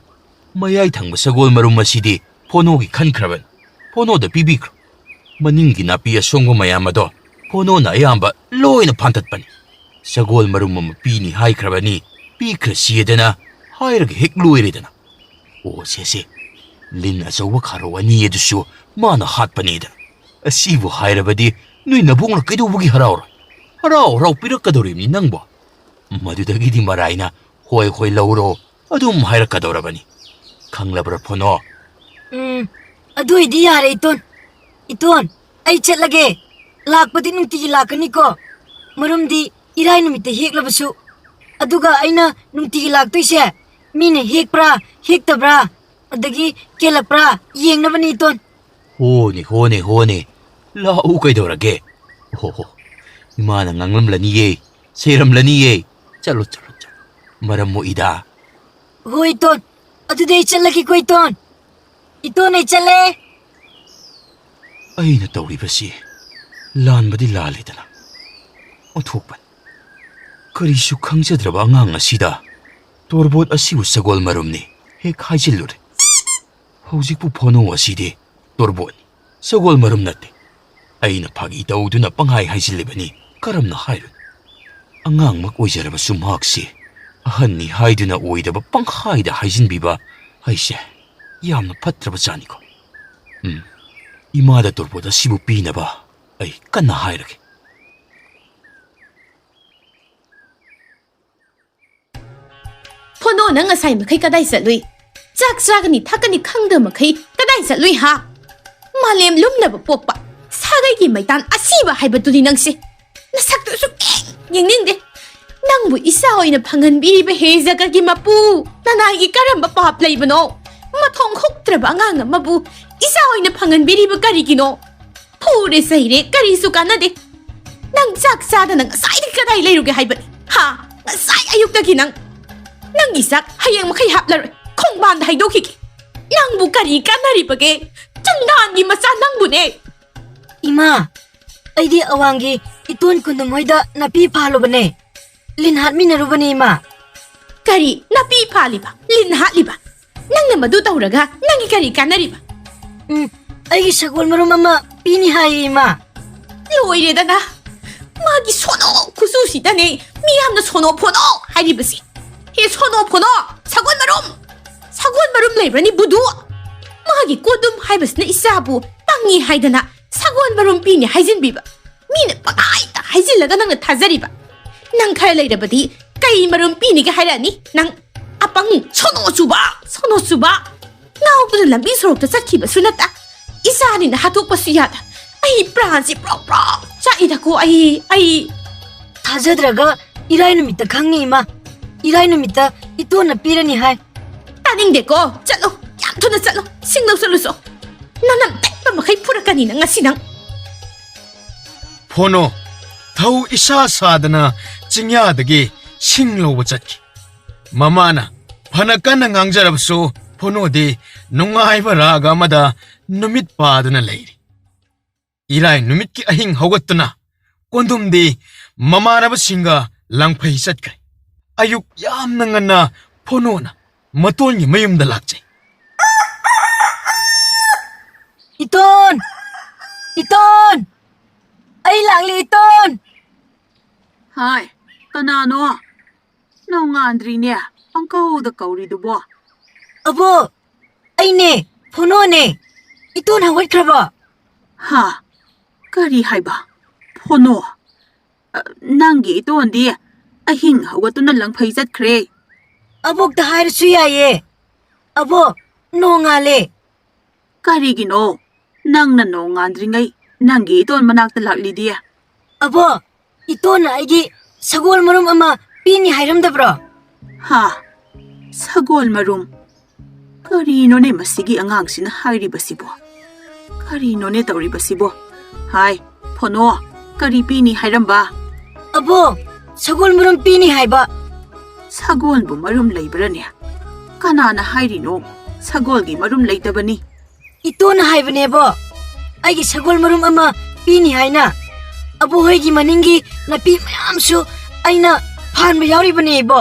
ꯃꯌꯥꯏ ꯊꯪꯕ ꯁꯒꯣꯜ ꯃꯔꯨꯝ ꯑꯁꯤꯗꯤ ꯐꯣꯅꯣꯒꯤ ꯈꯟꯈ꯭ꯔꯕꯅꯤ꯫ ꯐꯣꯅꯣꯗ ꯄꯤꯕꯤꯈ꯭ꯔꯣ꯫ ꯃꯅꯤꯡꯒꯤ ꯅꯥꯄꯤ ꯑꯁꯣꯡꯕ ꯃꯌꯥꯝ ꯑꯗꯣ ꯐꯣꯅꯣꯅ ꯑꯌꯥꯝꯕ ꯂꯣꯏꯅ ꯐꯥꯟꯇꯠꯄꯅꯤ꯫ ꯁꯒꯣꯜ ꯃꯔꯨꯝ ꯑꯃ ꯄꯤꯅꯤ ꯍꯥꯏꯈ꯭ꯔꯕꯅꯤ, ꯄꯤꯈ꯭ꯔꯁꯤꯗꯅ ꯍꯥꯏꯔꯒ ꯍꯦꯛ ꯂꯣꯏꯔꯦꯗꯅ꯫ ꯑꯣ, ꯁꯦ, ꯁꯦ, ꯂꯤꯟ ꯑꯆꯧꯕ ꯈꯥꯔꯧ ꯑꯅꯤ ꯑꯗꯨꯁꯨ ꯃꯥꯅ ꯍꯥꯠꯄꯅꯦꯗꯅ꯫ ꯑꯁꯤꯕꯨ ꯍꯥꯏꯔꯕꯗꯤ ꯅꯣꯏ ꯅꯕꯨꯡꯅ ꯀꯩꯗꯧꯕꯒꯤ ꯍꯔꯥꯎꯔꯣꯏ? ꯍꯔꯥꯎ ꯍꯔꯥꯎ ꯄꯤꯔꯛꯀꯗꯧꯔꯤꯕꯅꯤ ꯅꯪꯕꯣ꯫ ꯃꯗꯨꯗꯒꯤꯗꯤ ꯃꯔꯥꯏꯅ "ꯍꯣꯏ, ꯍꯣꯏ, ꯂꯧꯔꯣ" ꯑꯗꯨꯝ ꯍꯥꯏꯔꯛꯀꯗꯧꯔꯕꯅꯤ꯫ ꯈꯪꯂꯕ꯭ꯔꯥ, ꯐꯣꯅꯣ? ꯎꯝ, ꯑꯗꯨ ꯑꯣꯏꯗꯤ ꯌꯥꯔꯦ, ꯏꯇꯣꯟ꯫ ꯏꯇꯣꯟ, ꯑꯩ ꯆꯠꯂꯒꯦ꯫ ꯂꯥꯛꯄꯗꯤ ꯅꯨꯡꯇꯤꯒꯤ ꯂꯥꯛꯀꯅꯤꯀꯣ? ꯃꯔꯨꯝꯗꯤ ꯏꯔꯥꯏ ꯅꯨꯃꯤꯠꯇ ꯍꯦꯛꯂꯕꯁꯨ꯫ ꯑꯗꯨꯒ ꯑꯩꯅ ꯅꯨꯡꯇꯤꯒꯤ ꯂꯥꯛꯇꯣꯏꯁꯦ ꯃꯤꯅ ꯍꯦꯛꯄ꯭ꯔꯥ, ꯍꯦꯛꯇꯕ꯭ꯔꯥ, ꯑꯗꯒꯤ ꯀꯦꯜꯂꯛꯄ꯭ꯔꯥ ꯌꯦꯡꯅꯕꯅꯤ, ꯏꯇꯣꯟ꯫ ꯍꯣꯅꯦ, ꯍꯣꯅꯦ, ꯍꯣꯅꯦ꯫ ꯂꯥꯛꯎ ꯀꯩꯗꯧꯔꯒꯦ? ꯍꯣ ꯍꯣ꯫ ꯏꯃꯥꯅ ꯉꯥꯡꯂꯝꯂꯅꯤꯌꯦ, ꯁꯩꯔꯝꯂꯅꯤꯌꯦ꯫ ꯆꯠꯂꯣ, ꯆꯠꯂꯣ, ꯆꯠꯂꯣ꯫ ꯃꯔꯝ ꯃꯣꯛꯏꯗ꯫ ꯍꯣꯏ, ꯏꯇꯣꯟ꯫ ꯑꯗꯨꯗꯤ ꯑꯩ ꯆꯠꯂꯒꯦꯀꯣ, ꯏꯇꯣꯟ꯫ ꯏꯇꯣꯟ, ꯑꯩ ꯆꯠꯂꯦ꯫ ꯑꯩꯅ ꯇꯧꯔꯤꯕꯁꯤ ꯂꯥꯟꯕꯗꯤ ꯂꯥꯜꯂꯤꯗꯅ꯫ ꯑꯣꯟꯊꯣꯛꯄꯅꯤ꯫ ꯀꯔꯤꯁꯨ ꯈꯪꯖꯗ꯭ꯔꯕ ꯑꯉꯥꯡ ꯑꯁꯤꯗ ꯇꯣꯔꯕꯣꯠ ꯑꯁꯤꯕꯨ ꯁꯒꯣꯜ ꯃꯔꯨꯝꯅꯤ ꯍꯦꯛ ꯍꯥꯏꯖꯤꯜꯂꯨꯔꯦ꯫ ꯍꯧꯖꯤꯛꯄꯨ ꯐꯣꯅꯣ ꯑꯁꯤꯗꯤ ꯇꯣꯔꯕꯣꯠꯅꯤ, ꯁꯒꯣꯜ ꯃꯔꯨꯝ ꯅꯠꯇꯦ꯫ ꯑꯩꯅ ꯐꯥꯒꯤ ꯇꯧꯗꯨꯅ ꯄꯪꯍꯥꯏ ꯍꯥꯏꯖꯤꯜꯂꯤꯕꯅꯤ, ꯀꯔꯝꯅ ꯍꯥꯏꯔꯨꯅꯤ? ꯑꯉꯥꯡꯃꯛ ꯑꯣꯏꯖꯔꯕꯁꯨ ꯃꯍꯥꯛꯁꯤ ꯑꯍꯟꯅꯤ ꯍꯥꯏꯗꯨꯅ ꯑꯣꯏꯗꯕ ꯄꯪꯍꯥꯏꯗ ꯍꯥꯏꯖꯤꯟꯕꯤꯕ ꯍꯥꯏꯁꯦ ꯌꯥꯝꯅ ꯐꯠꯇ꯭ꯔꯕ ꯖꯥꯠꯅꯤꯀꯣ꯫ ꯎꯝ, ꯏꯃꯥꯗ ꯇꯣꯔꯕꯣꯠ ꯑꯁꯤꯕꯨ ꯄꯤꯅꯕ ꯑꯩ ꯀꯟꯅ ꯍꯥꯏꯔꯒꯦ꯫ ꯐꯣꯅꯣ, ꯅꯪ ꯉꯁꯥꯏ ꯃꯈꯩ ꯀꯗꯥꯏ ꯆꯠꯂꯨꯏ? ꯆꯥꯛ ꯆꯥꯒꯅꯤ ꯊꯛꯀꯅꯤ ꯈꯪꯗꯕ ꯃꯈꯩ ꯀꯗꯥꯏ ꯆꯠꯂꯨꯏ ꯍꯥ? ꯃꯥꯂꯦꯝ ꯂꯨꯝꯅꯕ ꯄꯣꯛꯄ ꯁꯥꯒꯩꯒꯤ ꯃꯩꯇꯥꯟ ꯑꯁꯤꯕ ꯍꯥꯏꯕꯗꯨꯅꯤ ꯅꯪꯁꯦ꯫ ꯅꯁꯛꯇꯨ ꯁꯨꯛꯌꯦꯡ ꯌꯦꯡꯅꯤꯡꯗꯦ꯫ ꯅꯪꯕꯨ ꯏꯆꯥ ꯑꯣꯏꯅ ꯐꯪꯍꯟꯕꯤꯔꯤꯕ ꯍꯦ ꯖꯒꯒꯤ ꯃꯄꯨ, ꯅꯅꯥꯏꯒꯤ ꯀꯔꯝꯕ ꯄꯥꯞ ꯂꯩꯕꯅꯣ? ꯃꯊꯣꯡ ꯍꯨꯛꯇ꯭ꯔꯕ ꯑꯉꯥꯡ ꯑꯃꯕꯨ ꯏꯆꯥ ꯑꯣꯏꯅ ꯐꯪꯍꯟꯕꯤꯔꯤꯕ ꯀꯔꯤꯒꯤꯅꯣ? ꯐꯨꯔꯦ ꯆꯩꯔꯦ ꯀꯔꯤꯁꯨ ꯀꯥꯟꯅꯗꯦ꯫ ꯅꯪ ꯆꯥꯛ ꯆꯥꯗꯅ ꯉꯁꯥꯏꯗꯒꯤ ꯀꯗꯥꯏ ꯂꯩꯔꯨꯒꯦ ꯍꯥꯏꯕꯅꯤ? ꯍꯥ? ꯉꯁꯥꯏ ꯑꯌꯨꯛꯇꯒꯤ ꯅꯪ, ꯅꯪꯒꯤ ꯆꯥꯛ ꯍꯌꯦꯡ ꯃꯈꯩ ꯍꯥꯞꯂꯔꯣꯏ꯫ ꯈꯣꯡꯕꯥꯟꯗ ꯍꯩꯗꯣꯛꯈꯤꯒꯦ꯫ ꯅꯪꯕꯨ ꯀꯔꯤ ꯀꯥꯟꯅꯔꯤꯕꯒꯦ? ꯆꯟꯗꯥꯟꯒꯤ ꯃꯆꯥ ꯅꯪꯕꯨꯅꯦ꯫ ꯏꯃꯥ, ꯑꯩꯗꯤ ꯑꯋꯥꯡꯒꯤ ꯏꯇꯣꯟ ꯀꯨꯟꯗꯨꯝ ꯍꯣꯏꯗ ꯅꯥꯄꯤ ꯐꯥꯜꯂꯨꯕꯅꯦ꯫ ꯂꯤꯟ ꯍꯥꯠꯃꯤꯟꯅꯔꯨꯕꯅꯦ, ꯏꯃꯥ꯫ ꯀꯔꯤ ꯅꯥꯄꯤ ꯐꯥꯜꯂꯤꯕ, ꯂꯤꯟ ꯍꯥꯠꯂꯤꯕ? ꯅꯪꯅ ꯃꯗꯨ ꯇꯧꯔꯒ ꯅꯪꯒꯤ ꯀꯔꯤ ꯀꯥꯟꯅꯔꯤꯕ? ꯎꯝ, ꯑꯩꯒꯤ ꯁꯒꯣꯜ ꯃꯔꯨꯝ ꯑꯃ ꯄꯤꯅꯤ ꯍꯥꯏꯌꯦ, ꯏꯃꯥ꯫ ꯂꯣꯏꯔꯦꯗꯅ꯫ ꯃꯥꯒꯤ ꯁꯣꯅꯣ ꯈꯨꯆꯨꯁꯤꯗꯅꯦ ꯃꯤꯌꯥꯝꯅ ꯁꯣꯅꯣ ꯐꯣꯅꯣ ꯍꯥꯏꯔꯤꯕꯁꯤ꯫ ꯍꯦ ꯁꯣꯅꯣ ꯐꯣꯅꯣ, ꯁꯒꯣꯜ ꯃꯔꯨꯝ! ꯁꯒꯣꯜ ꯃꯔꯨꯝ ꯂꯩꯕ꯭ꯔꯅꯤ ꯕꯨꯙꯨ? ꯃꯥꯒꯤ ꯀꯣꯗꯨꯝ ꯍꯥꯏꯕꯁꯤꯅ ꯏꯆꯥꯕꯨ ꯄꯪꯉꯤ ꯍꯥꯏꯗꯅ ꯁꯒꯣꯜ ꯃꯔꯨꯝ ꯄꯤꯅꯤ ꯍꯥꯏꯖꯤꯟꯕꯤꯕ꯫ ꯃꯤꯅ ꯄꯪꯍꯥꯏꯗ ꯍꯥꯏꯖꯤꯜꯂꯒ ꯅꯪꯅ ꯊꯥꯖꯔꯤꯕ? ꯅꯪ ꯈꯔ ꯂꯩꯔꯕꯗꯤ ꯀꯩ ꯃꯔꯨꯝ ꯄꯤꯅꯤꯒꯦ ꯍꯥꯏꯔꯛꯑꯅꯤ? ꯅꯪ ꯑꯄꯪ ꯁꯣꯅꯣ ꯆꯨꯕ, ꯁꯣꯅꯣ ꯆꯨꯕ! ꯉꯥꯎꯗꯨꯅ ꯂꯝꯕꯤ ꯁꯣꯔꯣꯛꯇ ꯆꯠꯈꯤꯕꯁꯨ ꯅꯠꯇ, ꯏꯆꯥꯅꯤꯅ ꯍꯥꯠꯇꯣꯛꯄꯁꯨ ꯌꯥꯗ꯫ ꯑꯩ ꯄ꯭ꯔꯥꯟꯁꯤ ꯄ꯭ꯔꯣꯛ ꯄ꯭ꯔꯣꯛ ꯆꯥꯛꯏꯗꯀꯣ꯫ ꯑꯩ ꯑꯩ ꯊꯥꯖꯗ꯭ꯔꯒ ꯏꯔꯥꯏ ꯅꯨꯃꯤꯠꯇ ꯈꯪꯅꯤ, ꯏꯃꯥ꯫ ꯏꯔꯥꯏ ꯅꯨꯃꯤꯠꯇ ꯏꯇꯣꯟꯅ ꯄꯤꯔꯅꯤ ꯍꯥꯏ꯫ ꯇꯥꯅꯤꯡꯗꯦꯀꯣ꯫ ꯆꯠꯂꯣ, ꯌꯥꯝ ꯊꯨꯅ ꯆꯠꯂꯣ꯫ ꯁꯤꯡꯗꯧ ꯆꯠꯂꯨꯁꯣ꯫ ꯅꯅꯝ ꯇꯠꯄ ꯃꯈꯩ ꯐꯨꯔꯛꯀꯅꯤ ꯅꯪ ꯉꯁꯤ ꯅꯪ꯫ ꯐꯣꯅꯣ ꯊꯧ ꯏꯁꯥ ꯁꯥꯗꯅ ꯆꯤꯡꯌꯥꯗꯒꯤ ꯁꯤꯡ ꯂꯧꯕ ꯆꯠꯈꯤ꯫ ꯃꯃꯥꯅ ꯐꯅ ꯀꯟꯅ ꯉꯥꯡꯖꯔꯕꯁꯨ ꯐꯣꯅꯣꯗꯤ ꯅꯨꯡꯉꯥꯏꯕ ꯔꯥꯒ ꯑꯃꯗ ꯅꯨꯃꯤꯠ ꯄꯥꯗꯨꯅ ꯂꯩꯔꯤ꯫ ꯏꯔꯥꯏ ꯅꯨꯃꯤꯠꯀꯤ ꯑꯍꯤꯡ ꯍꯧꯒꯠꯇꯨꯅ ꯀꯣꯟꯗꯨꯝꯗꯤ ꯃꯃꯥꯟꯅꯕꯁꯤꯡꯒ ꯂꯪꯐꯩ ꯆꯠꯈ꯭ꯔꯦ꯫ ꯑꯌꯨꯛ ꯌꯥꯝꯅ ꯉꯟꯅ ꯐꯣꯅꯣꯅ ꯃꯇꯣꯟꯒꯤ ꯃꯌꯨꯝꯗ ꯂꯥꯛꯆꯩ꯫ ꯏꯇꯣꯟ! ꯏꯇꯣꯟ! ꯑꯩ ꯂꯥꯛꯂꯦ, ꯏꯇꯣꯟ! ꯍꯥꯏ, ꯀꯅꯥꯅꯣ? ꯅꯣꯡꯉꯥꯟꯗ꯭ꯔꯤꯅꯦ, ꯄꯪꯀꯧꯗ ꯀꯧꯔꯤꯗꯨꯕꯣ꯫ ꯑꯕꯣ, ꯑꯩꯅꯦ, ꯐꯣꯅꯣꯅꯦ꯫ ꯏꯇꯣꯟ ꯍꯧꯒꯠꯈ꯭ꯔꯕꯣ? ꯍꯥ? ꯀꯔꯤ ꯍꯥꯏꯕ? ꯐꯣꯅꯣ? ꯑ, ꯅꯪꯒꯤ ꯏꯇꯣꯟꯗꯤ ꯑꯍꯤꯡ ꯍꯧꯒꯠꯇꯨꯅ ꯂꯪꯐꯩ ꯆꯠꯈ꯭ꯔꯦ꯫ ꯑꯕꯣꯛꯇ ꯍꯥꯏꯔꯁꯨ ꯌꯥꯏꯌꯦ꯫ ꯑꯕꯣ, ꯅꯣꯡꯉꯥꯜꯂꯦ꯫ ꯀꯔꯤꯒꯤꯅꯣ ꯅꯪꯅ ꯅꯣꯡꯉꯥꯟꯗ꯭ꯔꯤꯉꯩ ꯅꯪꯒꯤ ꯏꯇꯣꯟ ꯃꯅꯥꯛꯇ ꯂꯥꯛꯂꯤꯗꯤ? ꯑꯕꯣ, ꯏꯇꯣꯟꯅ ꯑꯩꯒꯤ ꯁꯒꯣꯜ ꯃꯔꯨꯝ ꯑꯃ ꯄꯤꯅꯤ ꯍꯥꯏꯔꯝꯗꯕ꯭ꯔꯣ? ꯍꯥ? ꯁꯒꯣꯜ ꯃꯔꯨꯝ? ꯀꯔꯤꯅꯣꯅꯦ ꯃꯁꯤꯒꯤ ꯑꯉꯥꯡꯁꯤꯅ ꯍꯥꯏꯔꯤꯕꯁꯤꯕꯣ? ꯀꯔꯤꯅꯣꯅꯦ ꯇꯧꯔꯤꯕꯁꯤꯕꯣ? ꯍꯥꯏ, ꯐꯣꯅꯣ, ꯀꯔꯤ ꯄꯤꯅꯤ ꯍꯥꯏꯔꯝꯕ? ꯑꯕꯣ, ꯁꯒꯣꯜ ꯃꯔꯨꯝ ꯄꯤꯅꯤ ꯍꯥꯏꯕ꯫ ꯁꯒꯣꯜꯕꯨ ꯃꯔꯨꯝ ꯂꯩꯕ꯭ꯔꯅꯦ? ꯀꯅꯥꯅ ꯍꯥꯏꯔꯤꯅꯣ? ꯁꯒꯣꯜꯒꯤ ꯃꯔꯨꯝ ꯂꯩꯇꯕꯅꯤ꯫ ꯏꯇꯣꯟꯅ ꯍꯥꯏꯕꯅꯦꯕꯣ, ꯑꯩꯒꯤ ꯁꯒꯣꯜ ꯃꯔꯨꯝ ꯑꯃ ꯄꯤꯅꯤ ꯍꯥꯏꯅ꯫ ꯑꯕꯣꯍꯣꯏꯒꯤ ꯃꯅꯤꯡꯒꯤ ꯅꯥꯄꯤ ꯃꯌꯥꯝꯁꯨ ꯑꯩꯅ ꯐꯥꯟꯕ ꯌꯥꯎꯔꯤꯕꯅꯦ ꯏꯕꯣ꯫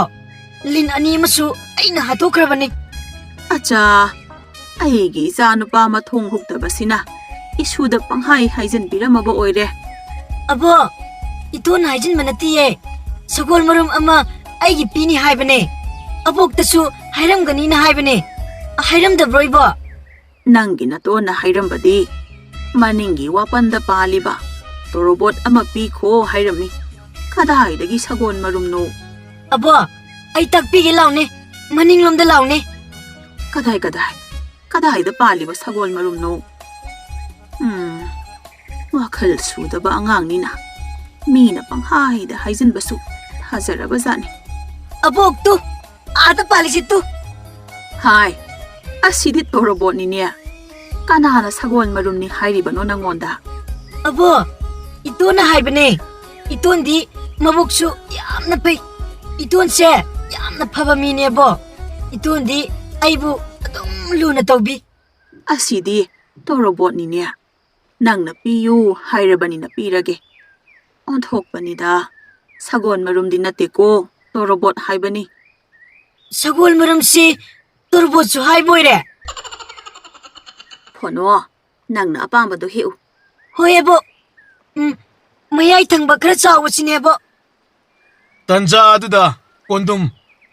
ꯂꯤꯟ ꯑꯅꯤ ꯑꯃꯁꯨ ꯑꯩꯅ ꯍꯥꯠꯇꯣꯛꯈ꯭ꯔꯕꯅꯤ꯫ ꯑꯆꯥ, ꯑꯩꯒꯤ ꯏꯆꯥ ꯅꯨꯄꯥ ꯃꯊꯣꯡ ꯍꯨꯛꯇꯕꯁꯤꯅ ꯏꯁꯨꯗ ꯄꯪꯍꯥꯏ ꯍꯥꯏꯖꯤꯟꯕꯤꯔꯝꯃꯕ ꯑꯣꯏꯔꯦ꯫ ꯑꯕꯣ, ꯏꯇꯣꯟꯅ ꯍꯥꯏꯖꯤꯟꯕ ꯅꯠꯇꯤꯌꯦ꯫ ꯁꯒꯣꯜ ꯃꯔꯨꯝ ꯑꯃ ꯑꯩꯒꯤ ꯄꯤꯅꯤ ꯍꯥꯏꯕꯅꯦ꯫ ꯑꯕꯣꯛꯇꯁꯨ ꯍꯥꯏꯔꯝꯒꯅꯤꯅ ꯍꯥꯏꯕꯅꯦ꯫ ꯍꯥꯏꯔꯝꯗꯕ꯭ꯔꯣ ꯏꯕꯣ? ꯅꯪꯒꯤ ꯅꯇꯣꯟꯅ ꯍꯥꯏꯔꯝꯕꯗꯤ ꯃꯅꯤꯡꯒꯤ ꯋꯥꯄꯟꯗ ꯄꯥꯜꯂꯤꯕ ꯇꯣꯔꯣꯕꯣꯠ ꯑꯃ ꯄꯤꯈꯣ ꯍꯥꯏꯔꯝꯃꯤ꯫ ꯀꯗꯥꯏꯗꯒꯤ ꯁꯒꯣꯜ ꯃꯔꯨꯝꯅꯣ? ꯑꯕꯣ, ꯑꯩ ꯇꯥꯛꯄꯤꯒꯦ ꯂꯥꯎꯅꯦ꯫ ꯃꯅꯤꯡꯂꯣꯝꯗ ꯂꯥꯎꯅꯦ꯫ ꯀꯗꯥꯏ, ꯀꯗꯥꯏ? ꯀꯗꯥꯏꯗ ꯄꯥꯜꯂꯤꯕ ꯁꯒꯣꯜ ꯃꯔꯨꯝꯅꯣ? ꯎꯝ, ꯋꯥꯈꯜ ꯁꯨꯗꯕ ꯑꯉꯥꯡꯅꯤꯅ ꯃꯤꯅ ꯄꯪꯍꯥꯏꯗ ꯍꯥꯏꯖꯤꯟꯕꯁꯨ ꯊꯥꯖꯔꯕ ꯖꯥꯠꯅꯤ꯫ ꯑꯕꯣꯛ ꯇꯨ, ꯑꯥꯗ ꯄꯥꯜꯂꯤꯁꯤ ꯇꯨ꯫ ꯍꯥꯏ, ꯑꯁꯤꯗꯤ ꯇꯣꯔꯣꯕꯣꯠꯅꯤꯅꯦ꯫ ꯀꯅꯥꯅ ꯁꯒꯣꯜ ꯃꯔꯨꯝꯅꯤ ꯍꯥꯏꯔꯤꯕꯅꯣ ꯅꯪꯉꯣꯟꯗ? ꯑꯕꯣ, ꯏꯇꯣꯟꯅ ꯍꯥꯏꯕꯅꯦ꯫ ꯏꯇꯣꯟꯗꯤ ꯃꯕꯨꯛꯁꯨ ꯌꯥꯝꯅ ꯐꯩ꯫ ꯏꯇꯣꯟꯁꯦ ꯌꯥꯝꯅ ꯐꯕ ꯃꯤꯅꯦꯕꯣ꯫ ꯏꯇꯣꯟꯗꯤ ꯑꯩꯕꯨ ꯑꯗꯨꯝ ꯂꯨꯅ ꯇꯧꯕꯤ꯫ ꯑꯁꯤꯗꯤ ꯇꯣꯔꯣꯕꯣꯠꯅꯤꯅꯦ꯫ ꯅꯪꯅ ꯄꯤꯌꯨ ꯍꯥꯏꯔꯕꯅꯤꯅ ꯄꯤꯔꯒꯦ꯫ ꯑꯣꯟꯊꯣꯛꯄꯅꯤꯗ꯫ ꯁꯒꯣꯜ ꯃꯔꯨꯝꯗꯤ ꯅꯠꯇꯦꯀꯣ, ꯇꯣꯔꯣꯕꯣꯠ ꯍꯥꯏꯕꯅꯤ꯫ ꯁꯒꯣꯜ ꯃꯔꯨꯝꯁꯤ ꯇꯣꯔꯣꯕꯣꯠꯁꯨ ꯍꯥꯏꯕ ꯑꯣꯏꯔꯦ꯫ ꯐꯣꯅꯣ, ꯅꯪꯅ ꯑꯄꯥꯝꯕꯗꯣ ꯍꯦꯛꯎ꯫ ꯍꯣꯏ, ꯑꯕꯣꯛ꯫ ꯎꯝ, ꯃꯌꯥꯏ ꯊꯪꯕ ꯈꯔ ꯆꯥꯎꯕꯁꯤꯅꯦ, ꯑꯕꯣꯛ꯫ ꯇꯟꯖꯥ ꯑꯗꯨꯗ ꯀꯣꯟꯗꯨꯝ